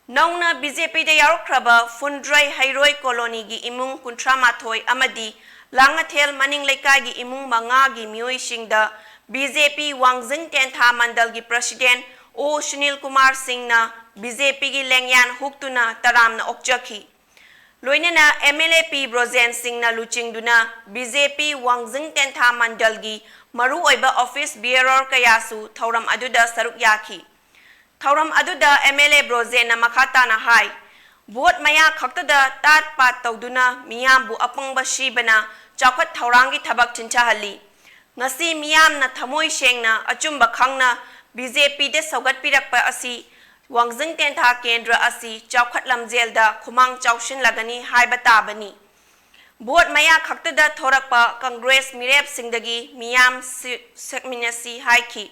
ꯅꯧꯅ ꯕꯤ ꯖꯦ ꯄꯤꯗ ꯌꯥꯎꯔꯛꯈ꯭ꯔꯕ ꯐꯨꯟꯗ꯭ꯔꯩ ꯍꯩꯔꯣꯏ ꯀꯣꯂꯣꯅꯤꯒꯤ ꯏꯃꯨꯡ ꯀꯨꯟꯊ꯭ꯔꯥ ꯃꯥꯊꯣꯏ ꯑꯃꯗꯤ ꯂꯥꯡꯉꯊꯦꯜ ꯃꯅꯤꯡ ꯂꯩꯀꯥꯏꯒꯤ ꯏꯃꯨꯡ ꯃꯉꯥꯒꯤ ꯃꯤꯑꯣꯏꯁꯤꯡꯗ ꯕꯤ ꯖꯦ ꯄꯤ ꯋꯥꯡꯖꯤꯡ ꯇꯦꯟꯊꯥ ꯃꯟꯗꯜꯒꯤ ꯄ꯭ꯔꯁꯤꯗꯦꯟ ꯑꯣ ꯁꯨꯅꯤꯜ ꯀꯨꯃꯥꯔ ꯁꯤꯡꯅ ꯕꯤ ꯖꯦ ꯄꯤꯒꯤ ꯂꯦꯡꯌꯥꯟ ꯍꯨꯛꯇꯨꯅ ꯇꯔꯥꯝꯅ ꯑꯣꯛꯆꯈꯤ꯫ ꯂꯣꯏꯅꯅ ꯑꯦꯝ ꯑꯦꯜ ꯑꯦ ꯄꯤ ꯕ꯭ꯔꯣꯖꯦꯟ ꯁꯤꯡꯅ ꯂꯨꯆꯤꯡꯗꯨꯅ ꯕꯤ ꯖꯦ ꯄꯤ ꯋꯥꯡꯖꯤꯡ ꯇꯦꯟꯊꯥ ꯃꯟꯗꯜꯒꯤ ꯃꯔꯨꯑꯣꯏꯕ ꯑꯣꯐꯤꯁ ꯕꯤꯌꯔꯔ ꯀꯌꯥꯁꯨ ꯊꯧꯔꯝ ꯑꯗꯨꯗ ꯁꯔꯨꯛ ꯌꯥꯈꯤ꯫ ꯊꯧꯔꯝ ꯑꯗꯨꯗ ꯑꯦꯝ ꯑꯦꯜ ꯑꯦ ꯕ꯭ꯔꯣꯖꯦꯟꯅ ꯃꯈꯥ ꯇꯥꯅ ꯍꯥꯏ, ꯚꯣꯠ ꯃꯌꯥ ꯈꯛꯇꯗ ꯇꯥꯠ ꯄꯥꯠ ꯇꯧꯗꯨꯅ ꯃꯤꯌꯥꯝꯕꯨ ꯑꯄꯪꯕ ꯁꯤꯕꯅ ꯆꯥꯎꯈꯠ ꯊꯧꯔꯥꯡꯒꯤ ꯊꯕꯛ ꯆꯤꯟꯊꯍꯜꯂꯤ꯫ ꯉꯁꯤ ꯃꯤꯌꯥꯝꯅ ꯊꯃꯣꯏ ꯁꯦꯡꯅ ꯑꯆꯨꯝꯕ ꯈꯪꯅ ꯕꯤ ꯖꯦ ꯄꯤꯗ ꯁꯧꯒꯠꯄꯤꯔꯛꯄ ꯑꯁꯤ ꯋꯥꯡꯖꯤꯡ ꯇꯦꯟꯊꯥ ꯀꯦꯟꯗ꯭ꯔ ꯑꯁꯤ ꯆꯥꯎꯈꯠ ꯂꯝꯖꯦꯜꯗ ꯈꯨꯃꯥꯡ ꯆꯥꯎꯁꯤꯟꯂꯒꯅꯤ ꯍꯥꯏꯕ ꯇꯥꯕꯅꯤ꯫ ꯚꯣꯠ ꯃꯌꯥ ꯈꯛꯇꯗ ꯊꯣꯔꯛꯄ ꯀꯪꯒ꯭ꯔꯦꯁ ꯃꯤꯔꯦꯞꯁꯤꯡꯗꯒꯤ ꯃꯤꯌꯥꯝ ꯁꯤ-, ꯁꯦꯛꯃꯤꯟꯅꯁꯤ ꯍꯥꯏꯈꯤ꯫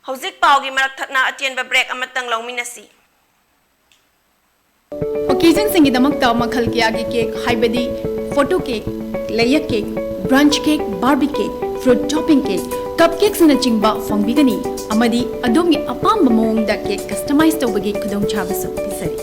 ꯍꯧꯖꯤꯛ ꯄꯥꯎꯒꯤ ꯃꯔꯛ ꯊꯠꯅ ꯑꯇꯦꯟꯕ ꯕ꯭ꯔꯦꯛ ꯑꯃꯇꯪ ꯂꯧꯃꯤꯟꯅꯁꯤ꯫ ꯑꯣꯀꯦꯖꯟꯁꯤꯡꯒꯤꯗꯃꯛꯇ ꯃꯈꯜ ꯀꯌꯥꯒꯤ ꯀꯦꯛ, ꯍꯥꯏꯕꯗꯤ photo cake, layer cake, brunch cake, Barbie cake, fruit topping cake, cup ꯀꯦꯛꯁꯅꯆꯤꯡꯕ ꯐꯪꯕꯤꯒꯅꯤ, ꯑꯃꯗꯤ ꯑꯗꯣꯝꯒꯤ ꯑꯄꯥꯝꯕ ꯃꯑꯣꯡꯗ ꯀꯦꯛ ꯀꯁꯇꯃꯥꯏꯖ ꯇꯧꯕꯒꯤ ꯈꯨꯗꯣꯡꯆꯥꯕꯁꯨ ꯄꯤꯖꯔꯤ꯫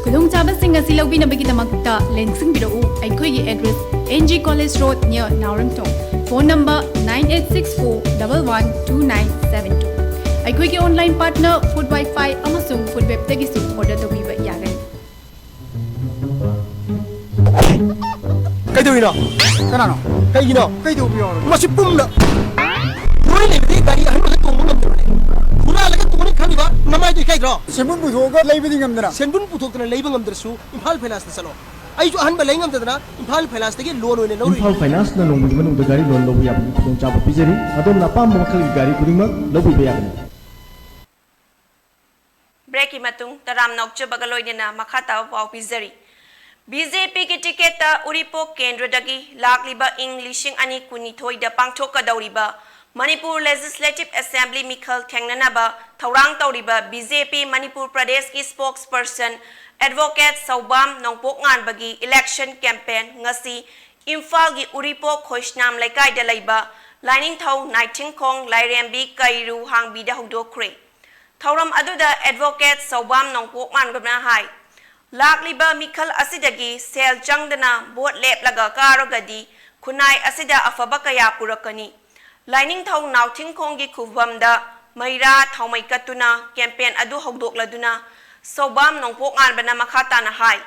ꯈꯨꯗꯣꯡꯆꯥꯕꯁꯤꯡ ꯑꯁꯤ ꯂꯧꯕꯤꯅꯕꯒꯤꯗꯃꯛꯇ ꯂꯦꯡꯁꯤꯟꯕꯤꯔꯛꯎ ꯑꯩꯈꯣꯏꯒꯤ address, N G College Road, near ꯅꯥꯎꯔꯦꯝꯊꯣꯡ꯫ Phone number nine eight six four double one two nine seven two꯫ ꯑꯩꯈꯣꯏꯒꯤ online partner Food Wi-Fi ꯑꯃꯁꯨꯡ Food Webꯇꯒꯤꯁꯨ order ꯇꯧꯕꯤꯕ ꯌꯥꯒꯅꯤ꯫ ꯀꯩꯅꯣ? ꯀꯅꯥꯅꯣ? ꯀꯩꯒꯤꯅꯣ? ꯀꯩꯗꯧꯕ ꯌꯥꯎꯔꯒꯦ? ꯃꯁꯤ ꯄꯨꯝꯅ ꯂꯣꯏ ꯂꯩꯕꯗꯤ ꯒꯥꯔꯤ ꯑꯍꯟꯕꯗ ꯇꯣꯡꯕ ꯉꯝꯗ꯭ꯔꯕꯅꯦ꯫ ꯍꯨꯔꯥꯜꯂꯒ ꯇꯣꯡꯅꯤ ꯈꯜꯂꯤꯕ ꯅꯃꯥꯏꯗꯣ ꯏꯀꯥꯏꯗ꯭ꯔꯣ? ꯁꯦꯟꯕꯨꯟ ꯄꯨꯊꯣꯛꯑꯒ ꯂꯩꯕꯗꯤ ꯉꯝꯗꯅ꯫ ꯁꯦꯟꯕꯨꯟ ꯄꯨꯊꯣꯛꯇꯅ ꯂꯩꯕ ꯉꯝꯗ꯭ꯔꯁꯨ ꯏꯝꯐꯥꯜ ꯐꯥꯏꯅꯥꯟꯁꯇ ꯆꯠꯂꯣ꯫ ꯑꯩꯁꯨ ꯑꯍꯟꯕ ꯂꯩ ꯉꯝꯗꯗꯅ ꯏꯝꯐꯥꯜ ꯐꯥꯏꯅꯥꯟꯁꯇꯒꯤ ꯂꯣꯟ ꯑꯣꯏꯅ ꯂꯧꯔꯨꯏ꯫ ꯏꯝꯐꯥꯜ ꯐꯥꯏꯅꯥꯟꯁꯅ ꯅꯣꯡꯃꯒꯤ ꯃꯅꯨꯡꯗ ꯒꯥꯔꯤ ꯂꯣꯟ ꯂꯧꯕ ꯌꯥꯕꯒꯤ ꯈꯨꯗꯣꯡꯆꯥꯕ ꯄꯤꯖꯔꯤ꯫ ꯑꯗꯣꯝꯅ ꯑꯄꯥꯝꯕ ꯃꯈꯜꯒꯤ ꯒꯥꯔꯤ ꯈꯨꯗꯤꯡꯃꯛ ꯂꯧꯕꯤꯕ ꯌꯥꯒꯅꯤ꯫ ꯕ꯭ꯔꯦꯛꯀꯤ ꯃꯇꯨꯡ ꯇꯔꯥꯝ ꯅꯣꯛꯆꯕꯒ ꯂꯣꯏꯅꯅ ꯃꯈꯥ ꯇꯥꯕ ꯄꯥꯎ ꯄꯤꯖꯔꯤ꯫ ꯕꯤ ꯖꯦ ꯄꯤꯒꯤ ꯇꯤꯀꯦꯠꯇ ꯎꯔꯤꯄꯣꯛ ꯀꯦꯟꯗ꯭ꯔꯗꯒꯤ ꯂꯥꯛꯂꯤꯕ ꯏꯪ ꯂꯤꯁꯤꯡ ꯑꯅꯤ ꯀꯨꯟꯅꯤꯊꯣꯏꯗ ꯄꯥꯡꯊꯣꯛꯀꯗꯧꯔꯤꯕ ꯃꯅꯤꯄꯨꯔ ꯂꯦꯖꯤꯁꯂꯦꯇꯤꯚ ꯑꯦꯁꯦꯝꯕ꯭ꯂꯤ ꯃꯤꯈꯜ ꯊꯦꯡꯅꯅꯕ ꯊꯧꯔꯥꯡ ꯇꯧꯔꯤꯕ ꯕꯤ ꯖꯦ ꯄꯤ ꯃꯅꯤꯄꯨꯔ ꯄ꯭ꯔꯗꯦꯁꯀꯤ ꯁ꯭ꯄꯣꯛꯁ ꯄꯔꯁꯟ ꯑꯦꯗꯚꯣꯀꯦꯠ ꯁꯧꯕꯥꯝ ꯅꯣꯡꯄꯣꯛ ꯉꯥꯟꯕꯒꯤ ꯏꯂꯦꯛꯁꯟ ꯀꯦꯝꯄꯦꯟ ꯉꯁꯤ ꯏꯝꯐꯥꯜꯒꯤ ꯎꯔꯤꯄꯣꯛ ꯈꯣꯏꯁꯅꯥꯝ ꯂꯩꯀꯥꯏꯗ ꯂꯩꯕ ꯂꯥꯏꯅꯤꯡꯊꯧ ꯅꯥꯏꯊꯤꯡꯈꯣꯡ ꯂꯥꯏꯔꯦꯝꯕꯤ ꯀꯩꯔꯨ ꯍꯥꯡꯕꯤꯗ ꯍꯧꯗꯣꯛꯈ꯭ꯔꯦ꯫ ꯊꯧꯔꯝ ꯑꯗꯨꯗ ꯑꯦꯗꯚꯣꯀꯦꯠ ꯁꯧꯕꯥꯝ ꯅꯣꯡꯄꯣꯛ ꯃꯥꯟꯕꯅ ꯍꯥꯏ, ꯂꯥꯛꯂꯤꯕ ꯃꯤꯈꯜ ꯑꯁꯤꯗꯒꯤ ꯁꯦꯜ ꯆꯪꯗꯅ ꯚꯣꯠ ꯂꯦꯞꯂꯒ ꯀꯥꯔꯒꯗꯤ ꯈꯨꯟꯅꯥꯏ ꯑꯁꯤꯗ ꯑꯐꯕ ꯀꯌꯥ ꯄꯨꯔꯛꯀꯅꯤ꯫ ꯂꯥꯏꯅꯤꯡꯊꯧ ꯅꯥꯎꯊꯤꯡꯈꯣꯡꯒꯤ ꯈꯨꯕꯝꯗ ꯃꯩꯔꯥ ꯊꯥꯎꯃꯩ ꯀꯠꯇꯨꯅ ꯀꯦꯝꯄꯦꯟ ꯑꯗꯨ ꯍꯧꯗꯣꯛꯂꯗꯨꯅ ꯁꯧꯕꯥꯝ ꯅꯣꯡꯄꯣꯛ ꯉꯥꯟꯕꯅ ꯃꯈꯥ ꯇꯥꯅ ꯍꯥꯏ,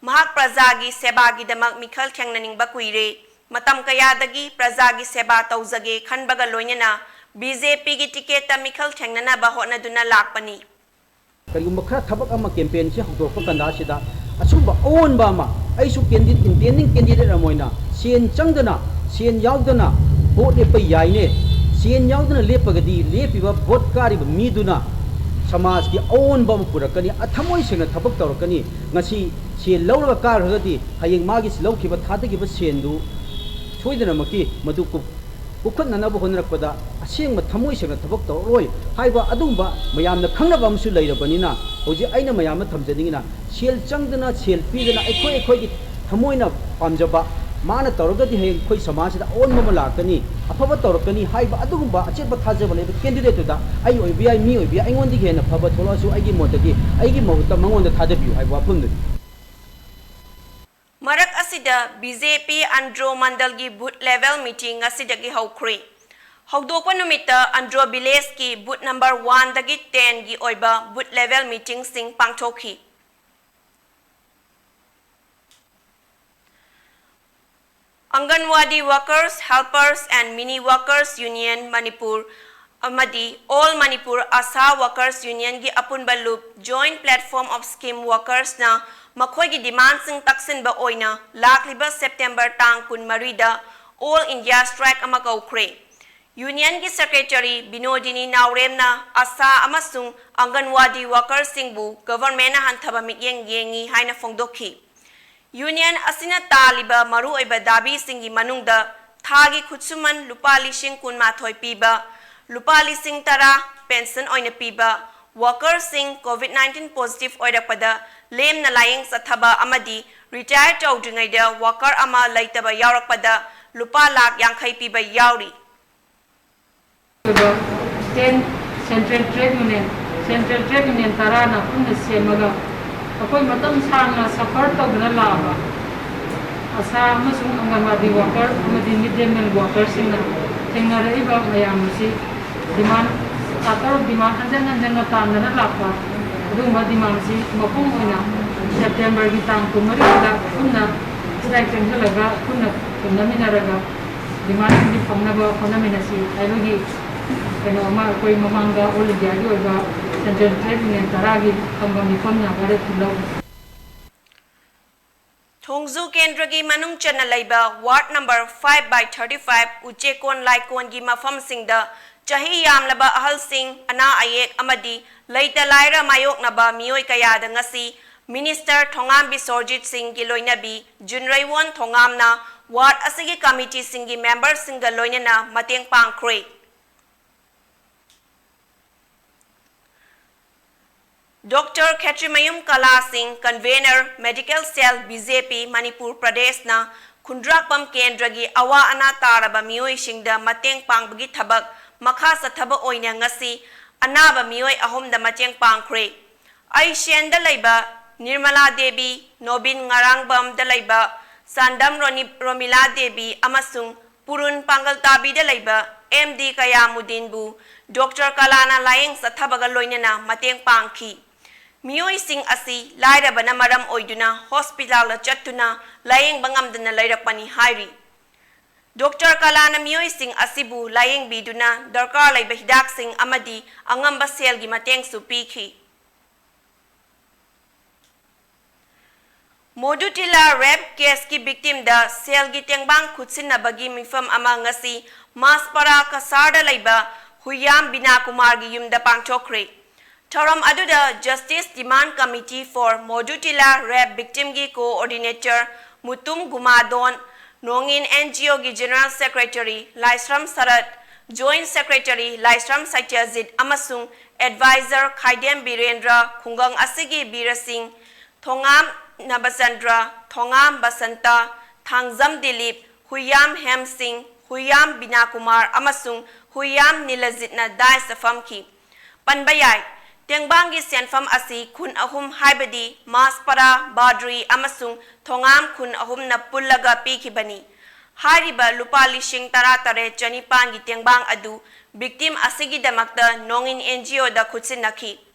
ꯃꯍꯥꯛ ꯄ꯭ꯔꯖꯥꯒꯤ ꯁꯦꯕꯥꯒꯤꯗꯃꯛ ꯃꯤꯈꯜ ꯊꯦꯡꯅꯅꯤꯡꯕ ꯀꯨꯏꯔꯦ꯫ ꯃꯇꯝ ꯀꯌꯥꯗꯒꯤ ꯄ꯭ꯔꯖꯥꯒꯤ ꯁꯦꯕꯥ ꯇꯧꯖꯒꯦ ꯈꯟꯕꯒ ꯂꯣꯏꯅꯅ ꯕꯤ ꯖꯦ ꯄꯤꯒꯤ ꯇꯤꯀꯦꯠꯇ ꯃꯤꯈꯜ ꯊꯦꯡꯅꯅꯕ ꯍꯣꯠꯅꯗꯨꯅ ꯂꯥꯛꯄꯅꯤ꯫ ꯀꯔꯤꯒꯨꯝꯕ ꯈꯔ ꯊꯕꯛ ꯑꯃ ꯀꯦꯝꯄꯦꯟꯁꯤ ꯍꯧꯗꯣꯔꯛꯄ ꯀꯥꯟꯗ ꯑꯁꯤꯗ ꯑꯁꯨꯝꯕ ꯑꯑꯣꯟꯕ ꯑꯃ, ꯑꯩꯁꯨ ꯀꯦꯟꯗꯤ-, ꯏꯟꯇꯦꯟꯗꯤꯡ ꯀꯦꯟꯗꯤꯗꯦꯠ ꯑꯃ ꯑꯣꯏꯅ ꯁꯦꯟ ꯆꯪꯗꯅ, ꯁꯦꯟ ꯌꯥꯎꯗꯅ ꯚꯣꯠ ꯂꯦꯞꯄ ꯌꯥꯏꯅꯦ, ꯁꯦꯟ ꯌꯥꯎꯗꯅ ꯂꯦꯞꯄꯒꯗꯤ ꯂꯦꯞꯄꯤꯕ ꯚꯣꯠ ꯀꯥꯔꯤꯕ ꯃꯤꯗꯨꯅ ꯁꯃꯥꯖꯀꯤ ꯑꯑꯣꯟꯕ ꯑꯃ ꯄꯨꯔꯛꯀꯅꯤ, ꯑ, ꯊꯃꯣꯏ ꯁꯦꯡꯅ ꯊꯕꯛ ꯇꯧꯔꯛꯀꯅꯤ꯫ ꯉꯁꯤ ꯁꯦꯟ ꯂꯧꯔꯒ ꯀꯥꯈ꯭ꯔꯒꯗꯤ ꯍꯌꯦꯡ ꯃꯥꯒꯤ ꯂꯧꯈꯤꯕ, ꯊꯥꯗꯈꯤꯕ ꯁꯦꯟꯗꯨ ꯁꯣꯏꯗꯅꯃꯛꯀꯤ ꯃꯗꯨ ꯀꯨꯞ-, ꯄꯨꯈꯠꯅꯅꯕ ꯍꯣꯠꯅꯔꯛꯄꯗ ꯑꯁꯦꯡꯕ ꯊꯃꯣꯏ ꯁꯦꯡꯅ ꯊꯕꯛ ꯇꯧꯔꯛꯂꯣꯏ ꯍꯥꯏꯕ ꯑꯗꯨꯒꯨꯝꯕ ꯃꯌꯥꯝꯅ ꯈꯪꯅꯕ ꯑꯃꯁꯨ ꯂꯩꯔꯕꯅꯤꯅ, ꯍꯧꯖꯤꯛ ꯑꯩꯅ ꯃꯌꯥꯝꯗ ꯊꯝꯖꯅꯤꯡꯉꯤꯅ, ꯁꯦꯜ ꯆꯪꯗꯅ, ꯁꯦꯜ ꯄꯤꯗꯅ, ꯑꯩꯈꯣꯏ ꯑꯩꯈꯣꯏꯒꯤ ꯊꯃꯣꯏꯅ ꯄꯥꯝꯖꯕ, ꯃꯥꯅ ꯇꯧꯔꯒꯗꯤ ꯍꯌꯦꯡ ꯑꯩꯈꯣꯏ ꯁꯃꯥꯖꯁꯤꯗ ꯑꯑꯣꯟꯕ ꯑꯃ ꯂꯥꯛꯀꯅꯤ, ꯑꯐꯕ ꯇꯧꯔꯛꯀꯅꯤ ꯍꯥꯏꯕ ꯑꯗꯨꯒꯨꯝꯕ ꯑꯆꯦꯠꯄ ꯊꯥꯖꯕ ꯂꯩꯕ ꯀꯦꯟꯗꯤꯗꯦꯠꯇꯨꯗ, ꯑꯩ ꯑꯣꯏꯕ ꯌꯥꯏ, ꯃꯤ ꯑꯣꯏꯕ ꯌꯥꯏ, ꯑꯩꯉꯣꯟꯗꯒꯤ ꯍꯦꯟꯅ ꯐꯕ ꯊꯣꯛꯂꯛꯑꯁꯨ ꯑꯩꯒꯤ ꯃꯣꯠꯇꯗꯤ ꯑꯩꯒꯤ ꯃꯍꯨꯠꯇ ꯃꯉꯣꯟꯗ ꯊꯥꯗꯕꯤꯌꯨ ꯍꯥꯏꯕ ꯋꯥꯐꯝꯗꯨꯅꯤ꯫ ꯃꯔꯛ ꯑꯁꯤꯗ ꯕꯤ ꯖꯦ ꯄꯤ ꯑꯟꯗ꯭ꯔꯣ ꯃꯟꯗꯜꯒꯤ ꯕꯨꯊ ꯂꯦꯚꯦꯜ ꯃꯤꯇꯤꯡ ꯉꯁꯤꯗꯒꯤ ꯍꯧꯈ꯭ꯔꯦ꯫ ꯍꯧꯗꯣꯛꯄ ꯅꯨꯃꯤꯠꯇ ꯑꯟꯗ꯭ꯔꯣ ꯚꯤꯂꯦꯖꯀꯤ ꯕꯨꯊ ꯅꯝꯕꯔ ꯋꯥꯟꯗꯒꯤ ꯇꯦꯟꯒꯤ ꯑꯣꯏꯕ ꯕꯨꯊ ꯂꯦꯚꯦꯜ ꯃꯤꯇꯤꯡꯁꯤꯡ ꯄꯥꯡꯊꯣꯛꯈꯤ꯫ Anganwadi Workers, Helpers and Mini Workers Union Manipur ꯑꯃꯗꯤ All Manipur ASHA Workers Union ꯒꯤ ꯑꯄꯨꯟꯕ ꯂꯨꯞ Joint Platform of Scheme Workers ꯅ ꯃꯈꯣꯏꯒꯤ demand ꯁꯤꯡ ꯇꯛꯁꯤꯟꯕ ꯑꯣꯏꯅ ꯂꯥꯛꯂꯤꯕ September ꯇꯥꯡ ꯀꯨꯟꯃꯔꯤꯗ All India Strike ꯑꯃ ꯀꯧꯈ꯭ꯔꯦ꯫ Union ꯒꯤ Secretary ꯕꯤꯅꯣꯗꯤꯅꯤ ꯅꯥꯎꯔꯦꯝꯅ ASHA ꯑꯃꯁꯨꯡ Anganwadi Workers ꯁꯤꯡꯕꯨ Government ꯅ ꯍꯟꯊꯕ ꯃꯤꯠꯌꯦꯡ ꯌꯦꯡꯏ ꯍꯥꯏꯅ ꯐꯣꯡꯗꯣꯛꯈꯤ꯫ Union ꯑꯁꯤꯅ ꯇꯥꯜꯂꯤꯕ ꯃꯔꯨꯑꯣꯏꯕ ꯗꯥꯕꯤꯁꯤꯡꯒꯤ ꯃꯅꯨꯡꯗ ꯊꯥꯒꯤ ꯈꯨꯠꯁꯨꯃꯟ ꯂꯨꯄꯥ ꯂꯤꯁꯤꯡ ꯀꯨꯟꯃꯥꯊꯣꯏ ꯄꯤꯕ, ꯂꯨꯄꯥ ꯂꯤꯁꯤꯡ ꯇꯔꯥ pension ꯑꯣꯏꯅ ꯄꯤꯕ, worker ꯁꯤꯡ COVID nineteen positive ꯑꯣꯏꯔꯛꯄꯗ ꯂꯦꯝꯅ ꯂꯥꯌꯦꯡ ꯆꯠꯊꯕ ꯑꯃꯗꯤ retire ꯇꯧꯗ꯭ꯔꯤꯉꯩꯗ worker ꯑꯃ ꯂꯩꯇꯕ ꯌꯥꯎꯔꯛꯄꯗ ꯂꯨꯄꯥ ꯂꯥꯈ ꯌꯥꯡꯈꯩ ꯄꯤꯕ ꯌꯥꯎꯔꯤ꯫ ꯑꯣꯏꯕ ten Central Trade Union, Central Trade Union ꯇꯔꯥꯅ ꯄꯨꯟꯅ ꯁꯦꯝꯃꯒ ꯑꯩꯈꯣꯏ ꯃꯇꯝ ꯁꯥꯡꯅ suffer ꯇꯧꯗꯨꯅ ꯂꯥꯛꯑꯕ ASHA ꯑꯃꯁꯨꯡ Anganwadi worker ꯑꯃꯗꯤ mid day meal worker ꯁꯤꯡꯅ ꯊꯦꯡꯅꯔꯛꯏꯕ ꯃꯌꯥꯝ ꯑꯁꯤ demand, charter demand ꯍꯟꯖꯤꯟ ꯍꯟꯖꯤꯟꯅ ꯇꯥꯟꯗꯅ ꯂꯥꯛꯄ ꯑꯗꯨꯒꯨꯝꯕ demand ꯁꯤ ꯃꯄꯨꯡ ꯑꯣꯏꯅ September ꯒꯤ ꯇꯥꯡ ꯀꯨꯟꯃꯔꯤꯗ ꯄꯨꯟꯅ strike ꯆꯪꯁꯤꯜꯂꯒ ꯄꯨꯟꯅ ꯊꯦꯡꯅꯃꯤꯟꯅꯔꯒ demand ꯁꯤꯡꯁꯤ ꯐꯪꯅꯕ ꯍꯣꯠꯅꯃꯤꯟꯅꯁꯤ ꯍꯥꯏꯕꯒꯤ ꯀꯩꯅꯣ ꯑꯃ ꯑꯩꯈꯣꯏ ꯃꯃꯥꯡꯗ All India ꯒꯤ ꯑꯣꯏꯕ Central Trade Union ꯇꯔꯥꯒꯤ ꯐꯝꯕ ꯃꯤꯐꯝꯅ ꯋꯥꯔꯦꯞ ꯂꯧꯔꯤ꯫ ꯊꯣꯡꯖꯨ ꯀꯦꯟꯗ꯭ꯔꯒꯤ ꯃꯅꯨꯡ ꯆꯟꯅ ꯂꯩꯕ ward number five by thirty five ꯎꯆꯦꯛꯀꯣꯟ ꯂꯥꯏꯀꯣꯟꯒꯤ ꯃꯐꯝꯁꯤꯡꯗ ꯆꯍꯤ ꯌꯥꯝꯂꯕ ꯑꯍꯜꯁꯤꯡ, ꯑꯅꯥ ꯑꯌꯦꯛ ꯑꯃꯗꯤ ꯂꯩꯇ ꯂꯥꯏꯔ ꯃꯥꯌꯣꯛꯅꯕ ꯃꯤꯑꯣꯏ ꯀꯌꯥꯗ ꯉꯁꯤ Minister ꯊꯣꯉꯥꯝ ꯕꯤꯁꯣꯔꯖꯤꯠ ꯁꯤꯡꯒꯤ ꯂꯣꯏꯅꯕꯤ ꯖꯨꯟꯔꯩꯋꯣꯟ ꯊꯣꯉꯥꯝꯅ ward ꯑꯁꯤꯒꯤ committee ꯁꯤꯡꯒꯤ member ꯁꯤꯡꯒ ꯂꯣꯏꯅꯅ ꯃꯇꯦꯡ ꯄꯥꯡꯈ꯭ꯔꯦ꯫ Doctor ꯈꯦꯇ꯭ꯔꯤꯃꯌꯨꯝ ꯀꯂꯥ ꯁꯤꯡ, Convener, Medical Cell, B J P, Manipur ꯄ꯭ꯔꯗꯦꯁꯅ ꯈꯨꯟꯗ꯭ꯔꯥꯛꯄꯝ ꯀꯦꯟꯗ꯭ꯔꯒꯤ ꯑꯋꯥ ꯑꯅꯥ ꯇꯥꯔꯕ ꯃꯤꯑꯣꯏꯁꯤꯡꯗ ꯃꯇꯦꯡ ꯄꯥꯡꯕꯒꯤ ꯊꯕꯛ ꯃꯈꯥ ꯆꯠꯊꯕ ꯑꯣꯏꯅ ꯉꯁꯤ ꯑꯅꯥꯕ ꯃꯤꯑꯣꯏ ꯑꯍꯨꯝꯗ ꯃꯇꯦꯡ ꯄꯥꯡꯈ꯭ꯔꯦ꯫ ꯑꯩꯁꯦꯟꯗ ꯂꯩꯕ ꯅꯤꯔꯃꯂꯥ ꯗꯦꯕꯤ, ꯅꯣꯕꯤꯟ ꯉꯔꯥꯡꯕꯝꯗ ꯂꯩꯕ ꯆꯥꯟꯗꯝ ꯔꯣꯅꯤ-, ꯔꯣꯃꯤꯂꯥ ꯗꯦꯕꯤ ꯑꯃꯁꯨꯡ ꯄꯨꯔꯨꯟ ꯄꯥꯡꯒꯜꯇꯥꯕꯤꯗ ꯂꯩꯕ M D ꯀꯌꯥꯃꯨꯗꯤꯟꯕꯨ Doctor ꯀꯂꯥꯅ ꯂꯥꯌꯦꯡ ꯆꯠꯊꯕꯒ ꯂꯣꯏꯅꯅ ꯃꯇꯦꯡ ꯄꯥꯡꯈꯤ꯫ ꯃꯤꯑꯣꯏꯁꯤꯡ ꯑꯁꯤ ꯂꯥꯏꯔꯕꯅ ꯃꯔꯝ ꯑꯣꯏꯗꯨꯅ hospitalꯗ ꯆꯠꯇꯨꯅ ꯂꯥꯌꯦꯡꯕ ꯉꯝꯗꯅ ꯂꯩꯔꯛꯄꯅꯤ ꯍꯥꯏꯔꯤ꯫ ꯗꯣꯛꯇꯔ ꯀꯂꯥꯅ ꯃꯤꯑꯣꯏꯁꯤꯡ ꯑꯁꯤꯕꯨ ꯂꯥꯌꯦꯡꯕꯤꯗꯨꯅ ꯗꯔꯀꯥꯔ ꯂꯩꯕ ꯍꯤꯗꯥꯛꯁꯤꯡ ꯑꯃꯗꯤ ꯑꯉꯝꯕ ꯁꯦꯜꯒꯤ ꯃꯇꯦꯡꯁꯨ ꯄꯤꯈꯤ꯫ ꯃꯣꯗꯨꯇꯤꯂꯥ ꯔꯦꯞ ꯀꯦꯁꯀꯤ ꯚꯤꯛꯇꯤꯝꯗ ꯁꯦꯜꯒꯤ ꯇꯦꯡꯕꯥꯡ ꯈꯨꯠꯁꯤꯟꯅꯕꯒꯤ ꯃꯤꯐꯝ ꯑꯃ ꯉꯁꯤ ꯃꯥꯁꯄꯥꯔꯥ ꯀꯁꯥꯔꯗ ꯂꯩꯕ ꯍꯨꯏꯌꯥꯝ ꯕꯤꯅꯥ ꯀꯨꯃꯥꯔꯒꯤ ꯌꯨꯝꯗ ꯄꯥꯡꯊꯣꯛꯈ꯭ꯔꯦ꯫ ꯊꯧꯔꯝ ꯑꯗꯨꯗ Justice Demand Committee for Modutila Rape Victimꯒꯤ coordinator Mutum ꯒꯨꯃꯥꯗꯣꯟ, ꯅꯣꯡꯏꯟ NGOꯒꯤ General Secretary Laishram shirt, Joint Secretary ꯂꯥꯏꯁ꯭ꯔꯝ ꯁꯇ꯭ꯌꯖꯤꯠ ꯑꯃꯁꯨꯡ advisor ꯈꯥꯏꯗꯦꯝ ꯕꯤꯔꯦꯟꯗ꯭ꯔ, ꯈꯨꯡꯒꯪ ꯑꯁꯤꯒꯤ ꯕꯤꯔ ꯁꯤꯡ, ꯊꯣꯉꯥꯝ ꯅꯕꯆꯟꯗ꯭ꯔ, ꯊꯣꯉꯥꯝ ꯕꯁꯟꯇ, ꯊꯥꯡꯖꯝ ꯗꯤꯂꯤꯞ, ꯍꯨꯏꯌꯥꯝ ꯍꯦꯝ ꯁꯤꯡ, ꯍꯨꯏꯌꯥꯝ ꯕꯤꯅꯥ ꯀꯨꯃꯥꯔ ꯑꯃꯁꯨꯡ ꯍꯨꯏꯌꯥꯝ ꯅꯤꯂꯖꯤꯠꯅ dais ꯐꯝꯈꯤ꯫ ꯄꯟꯕ ꯌꯥꯏ, ꯇꯦꯡꯕꯥꯡꯒꯤ ꯁꯦꯟꯐꯝ ꯑꯁꯤ ꯈꯨꯟ ꯑꯍꯨꯝ, ꯍꯥꯏꯕꯗꯤ ꯃꯥꯁꯄꯥꯔꯥ, ꯕꯥꯗ꯭ꯔꯤ ꯑꯃꯁꯨꯡ ꯊꯣꯉꯥꯝ ꯈꯨꯟ ꯑꯍꯨꯝꯅ ꯄꯨꯜꯂꯒ ꯄꯤꯈꯤꯕꯅꯤ꯫ ꯍꯥꯏꯔꯤꯕ ꯂꯨꯄꯥ ꯂꯤꯁꯤꯡ ꯇꯔꯥꯇꯔꯦꯠ ꯆꯅꯤꯄꯥꯟꯒꯤ ꯇꯦꯡꯕꯥꯡ ꯑꯗꯨ victim ꯑꯁꯤꯒꯤꯗꯃꯛꯇ ꯅꯣꯡꯏꯟ NGOꯗ ꯈꯨꯠꯁꯤꯟꯅꯈꯤ꯫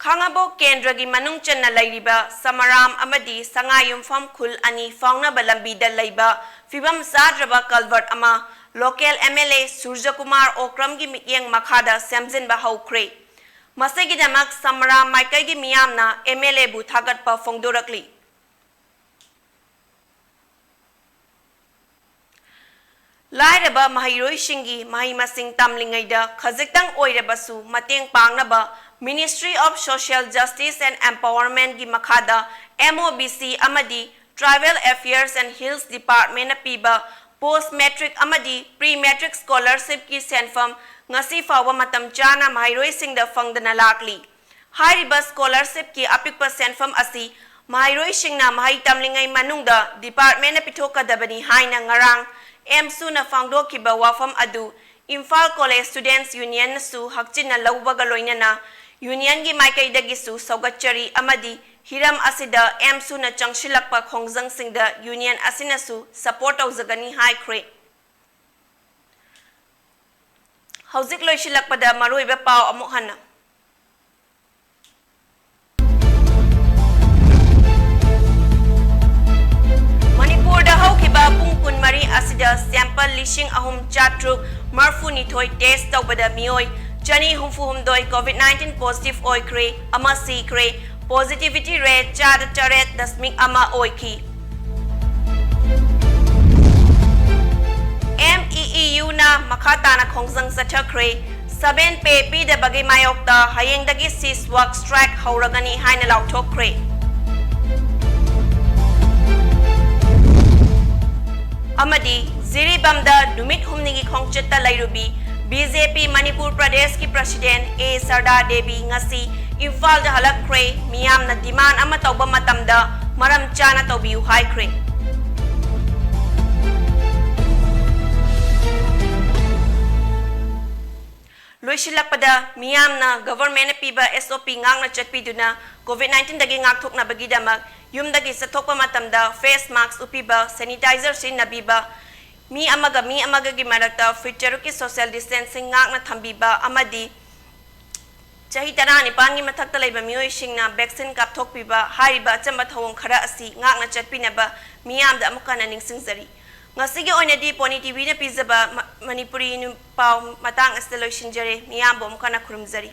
ꯈꯥꯉꯕꯣꯛ ꯀꯦꯟꯗ꯭ꯔꯒꯤ ꯃꯅꯨꯡ ꯆꯟꯅ ꯂꯩꯔꯤꯕ ꯁꯃꯔꯥꯝ ꯑꯃꯗꯤ ꯁꯉꯥꯏꯌꯨꯝꯐꯝ ꯈꯨꯜ ꯑꯅꯤ ꯐꯥꯎꯅꯕ ꯂꯝꯕꯤꯗ ꯂꯩꯕ ꯐꯤꯕꯝ ꯆꯥꯗ꯭ꯔꯕ culvert ꯑꯃ local MLA ꯁꯨꯔꯖꯀꯨꯃꯥꯔ ꯑꯣꯀ꯭ꯔꯝꯒꯤ ꯃꯤꯠꯌꯦꯡ ꯃꯈꯥꯗ ꯁꯦꯝꯖꯤꯟꯕ ꯍꯧꯈ꯭ꯔꯦ꯫ ꯃꯁꯤꯒꯤꯗꯃꯛ ꯁꯃꯔꯥꯝ ꯃꯥꯏꯀꯩꯒꯤ ꯃꯤꯌꯥꯝꯅ MLAꯕꯨ ꯊꯥꯒꯠꯄ ꯐꯣꯡꯗꯣꯔꯛꯂꯤ꯫ ꯂꯥꯏꯔꯕ ꯃꯍꯩꯔꯣꯏꯁꯤꯡꯒꯤ ꯃꯍꯩ ꯃꯁꯤꯡ ꯇꯝꯂꯤꯉꯩꯗ ꯈꯖꯤꯛꯇꯪ ꯑꯣꯏꯔꯕꯁꯨ ꯃꯇꯦꯡ ꯄꯥꯡꯅꯕ Ministry of Social Justice and Empowermentꯀꯤ ꯃꯈꯥꯗ MOBC ꯑꯃꯗꯤ Tribal Affairs and Hills Departmentꯅ ꯄꯤꯕ post matric ꯑꯃꯗꯤ pre matric scholarshipꯀꯤ ꯁꯦꯟꯐꯝ ꯉꯁꯤ ꯐꯥꯎꯕ ꯃꯇꯝ ꯆꯥꯅ ꯃꯍꯩꯔꯣꯏꯁꯤꯡꯗ ꯐꯪꯗꯅ ꯂꯥꯛꯂꯤ꯫ ꯍꯥꯏꯔꯤꯕ scholarshipꯀꯤ ꯑꯄꯤꯛꯄ ꯁꯦꯟꯐꯝ ꯑꯁꯤ ꯃꯍꯩꯔꯣꯏꯁꯤꯡꯅ ꯃꯍꯩ ꯇꯝꯂꯤꯉꯩ ꯃꯅꯨꯡꯗ departmentꯅ ꯄꯤꯊꯣꯛꯀꯗꯕꯅꯤ ꯍꯥꯏꯅ ꯉꯔꯥꯡ ꯑꯦꯝꯁꯨꯅ ꯐꯣꯡꯗꯣꯛꯈꯤꯕ ꯋꯥꯐꯝ ꯑꯗꯨ ꯏꯝꯐꯥꯜ College Students Unionꯅꯁꯨ ꯍꯛꯆꯤꯟꯅ ꯂꯧꯕꯒ ꯂꯣꯏꯅꯅ unionꯒꯤ ꯃꯥꯏꯀꯩꯗꯒꯤꯁꯨ ꯁꯧꯒꯠꯆꯔꯤ ꯑꯃꯗꯤ ꯍꯤꯔꯝ ꯑꯁꯤꯗ ꯑꯦꯝꯁꯨꯅ ꯆꯪꯁꯤꯜꯂꯛꯄ ꯈꯣꯡꯖꯪꯁꯤꯡꯗ union ꯑꯁꯤꯅꯁꯨ support ꯇꯧꯖꯒꯅꯤ ꯍꯥꯏꯈ꯭ꯔꯦ꯫ ꯍꯧꯖꯤꯛ ꯂꯣꯏꯁꯤꯜꯂꯛꯄꯗ ꯃꯔꯨꯑꯣꯏꯕ ꯄꯥꯎ ꯑꯃꯨꯛ ꯍꯟꯅ꯫ ꯂꯤꯁꯤꯡ ꯑꯍꯨꯝ ꯆꯥꯇ꯭ꯔꯨꯛ ꯃꯔꯤꯐꯨꯅꯤꯊꯣꯏ test ꯇꯧꯕꯗ ꯃꯤꯑꯣꯏ ꯆꯅꯤ ꯍꯨꯝꯐꯨ ꯍꯨꯝꯗꯣꯏ COVID nineteen positive ꯑꯣꯏꯈ꯭ꯔꯦ, ꯑꯃ ꯁꯤꯈ꯭ꯔꯦ꯫ Positivity rate ꯆꯥꯗ ꯇꯔꯦꯠ ꯗꯁꯃꯤꯛ ꯑꯃ ꯑꯣꯏꯈꯤ꯫ MeEUꯅ ꯃꯈꯥ ꯇꯥꯅ ꯈꯣꯡꯖꯪ ꯆꯠꯊꯈ꯭ꯔꯦ꯫ Seven pay ꯄꯤꯗꯕꯒꯤ ꯃꯥꯌꯣꯛꯇ ꯍꯌꯦꯡꯗꯒꯤ cease work strike ꯍꯧꯔꯒꯅꯤ ꯍꯥꯏꯅ ꯂꯥꯎꯊꯣꯛꯈ꯭ꯔꯦ꯫ ꯑꯃꯗꯤ ꯖꯤꯔꯤꯕꯥꯝꯗ ꯅꯨꯃꯤꯠ ꯍꯨꯝꯅꯤꯒꯤ ꯈꯣꯡꯆꯠꯇ ꯂꯩꯔꯨꯕꯤ BJP ꯃꯅꯤꯄꯨꯔ ꯄ꯭ꯔꯗꯦꯁꯀꯤ president ꯑꯦ ꯁꯔꯗꯥ ꯗꯦꯕꯤ ꯉꯁꯤ ꯏꯝꯐꯥꯜꯗ ꯍꯜꯂꯛꯈ꯭ꯔꯦ꯫ ꯃꯤꯌꯥꯝꯅ demand ꯑꯃ ꯇꯧꯕ ꯃꯇꯝꯗ ꯃꯔꯝ ꯆꯥꯅ ꯇꯧꯕꯤꯌꯨ ꯍꯥꯏꯈ꯭ꯔꯦ꯫ ꯂꯣꯏꯁꯤꯜꯂꯛꯄꯗ, ꯃꯤꯌꯥꯝꯅ governmentꯅ ꯄꯤꯕ SOP ꯉꯥꯛꯅ ꯆꯠꯄꯤꯗꯨꯅ COVID nineteenꯗꯒꯤ ꯉꯥꯛꯊꯣꯛꯅꯕꯒꯤꯗꯃꯛ ꯌꯨꯝꯗꯒꯤ ꯆꯠꯊꯣꯛꯄ ꯃꯇꯝꯗ face mask ꯎꯞꯄꯤꯕ, sanitizer ꯁꯤꯖꯤꯟꯅꯕꯤꯕ, ꯃꯤ ꯑꯃꯒ ꯃꯤ ꯑꯃꯒꯒꯤ ꯃꯔꯛꯇ feet ꯇꯔꯨꯛꯀꯤ social distancing ꯉꯥꯛꯅ ꯊꯝꯕꯤꯕ ꯑꯃꯗꯤ ꯆꯍꯤ ꯇꯔꯥꯅꯤꯄꯥꯟꯒꯤ ꯃꯊꯛꯇ ꯂꯩꯕ ꯃꯤꯑꯣꯏꯁꯤꯡꯅ vaccine ꯀꯥꯞꯊꯣꯛꯄꯤꯕ ꯍꯥꯏꯔꯤꯕ ꯑꯆꯝꯕ ꯊꯧꯑꯣꯡ ꯈꯔ ꯑꯁꯤ ꯉꯥꯛꯅ ꯆꯠꯄꯤꯅꯕ ꯃꯤꯌꯥꯝꯗ ꯑꯃꯨꯛ ꯍꯟꯅ ꯅꯤꯡꯁꯤꯡꯖꯔꯤ꯫ ꯉꯁꯤꯒꯤ ꯑꯣꯏꯅꯗꯤ Pony TVꯅ ꯄꯤꯖꯕ ꯃ-, ꯃꯅꯤꯄꯨꯔꯤ ꯅꯨ-, ꯄꯥꯎ ꯃꯇꯥꯡ ꯑꯁꯤꯗ ꯂꯣꯏꯁꯤꯟꯖꯔꯦ꯫ ꯃꯤꯌꯥꯝꯕꯨ ꯑꯃꯨꯛ ꯍꯟꯅ ꯈꯨꯔꯨꯝꯖꯔꯤ꯫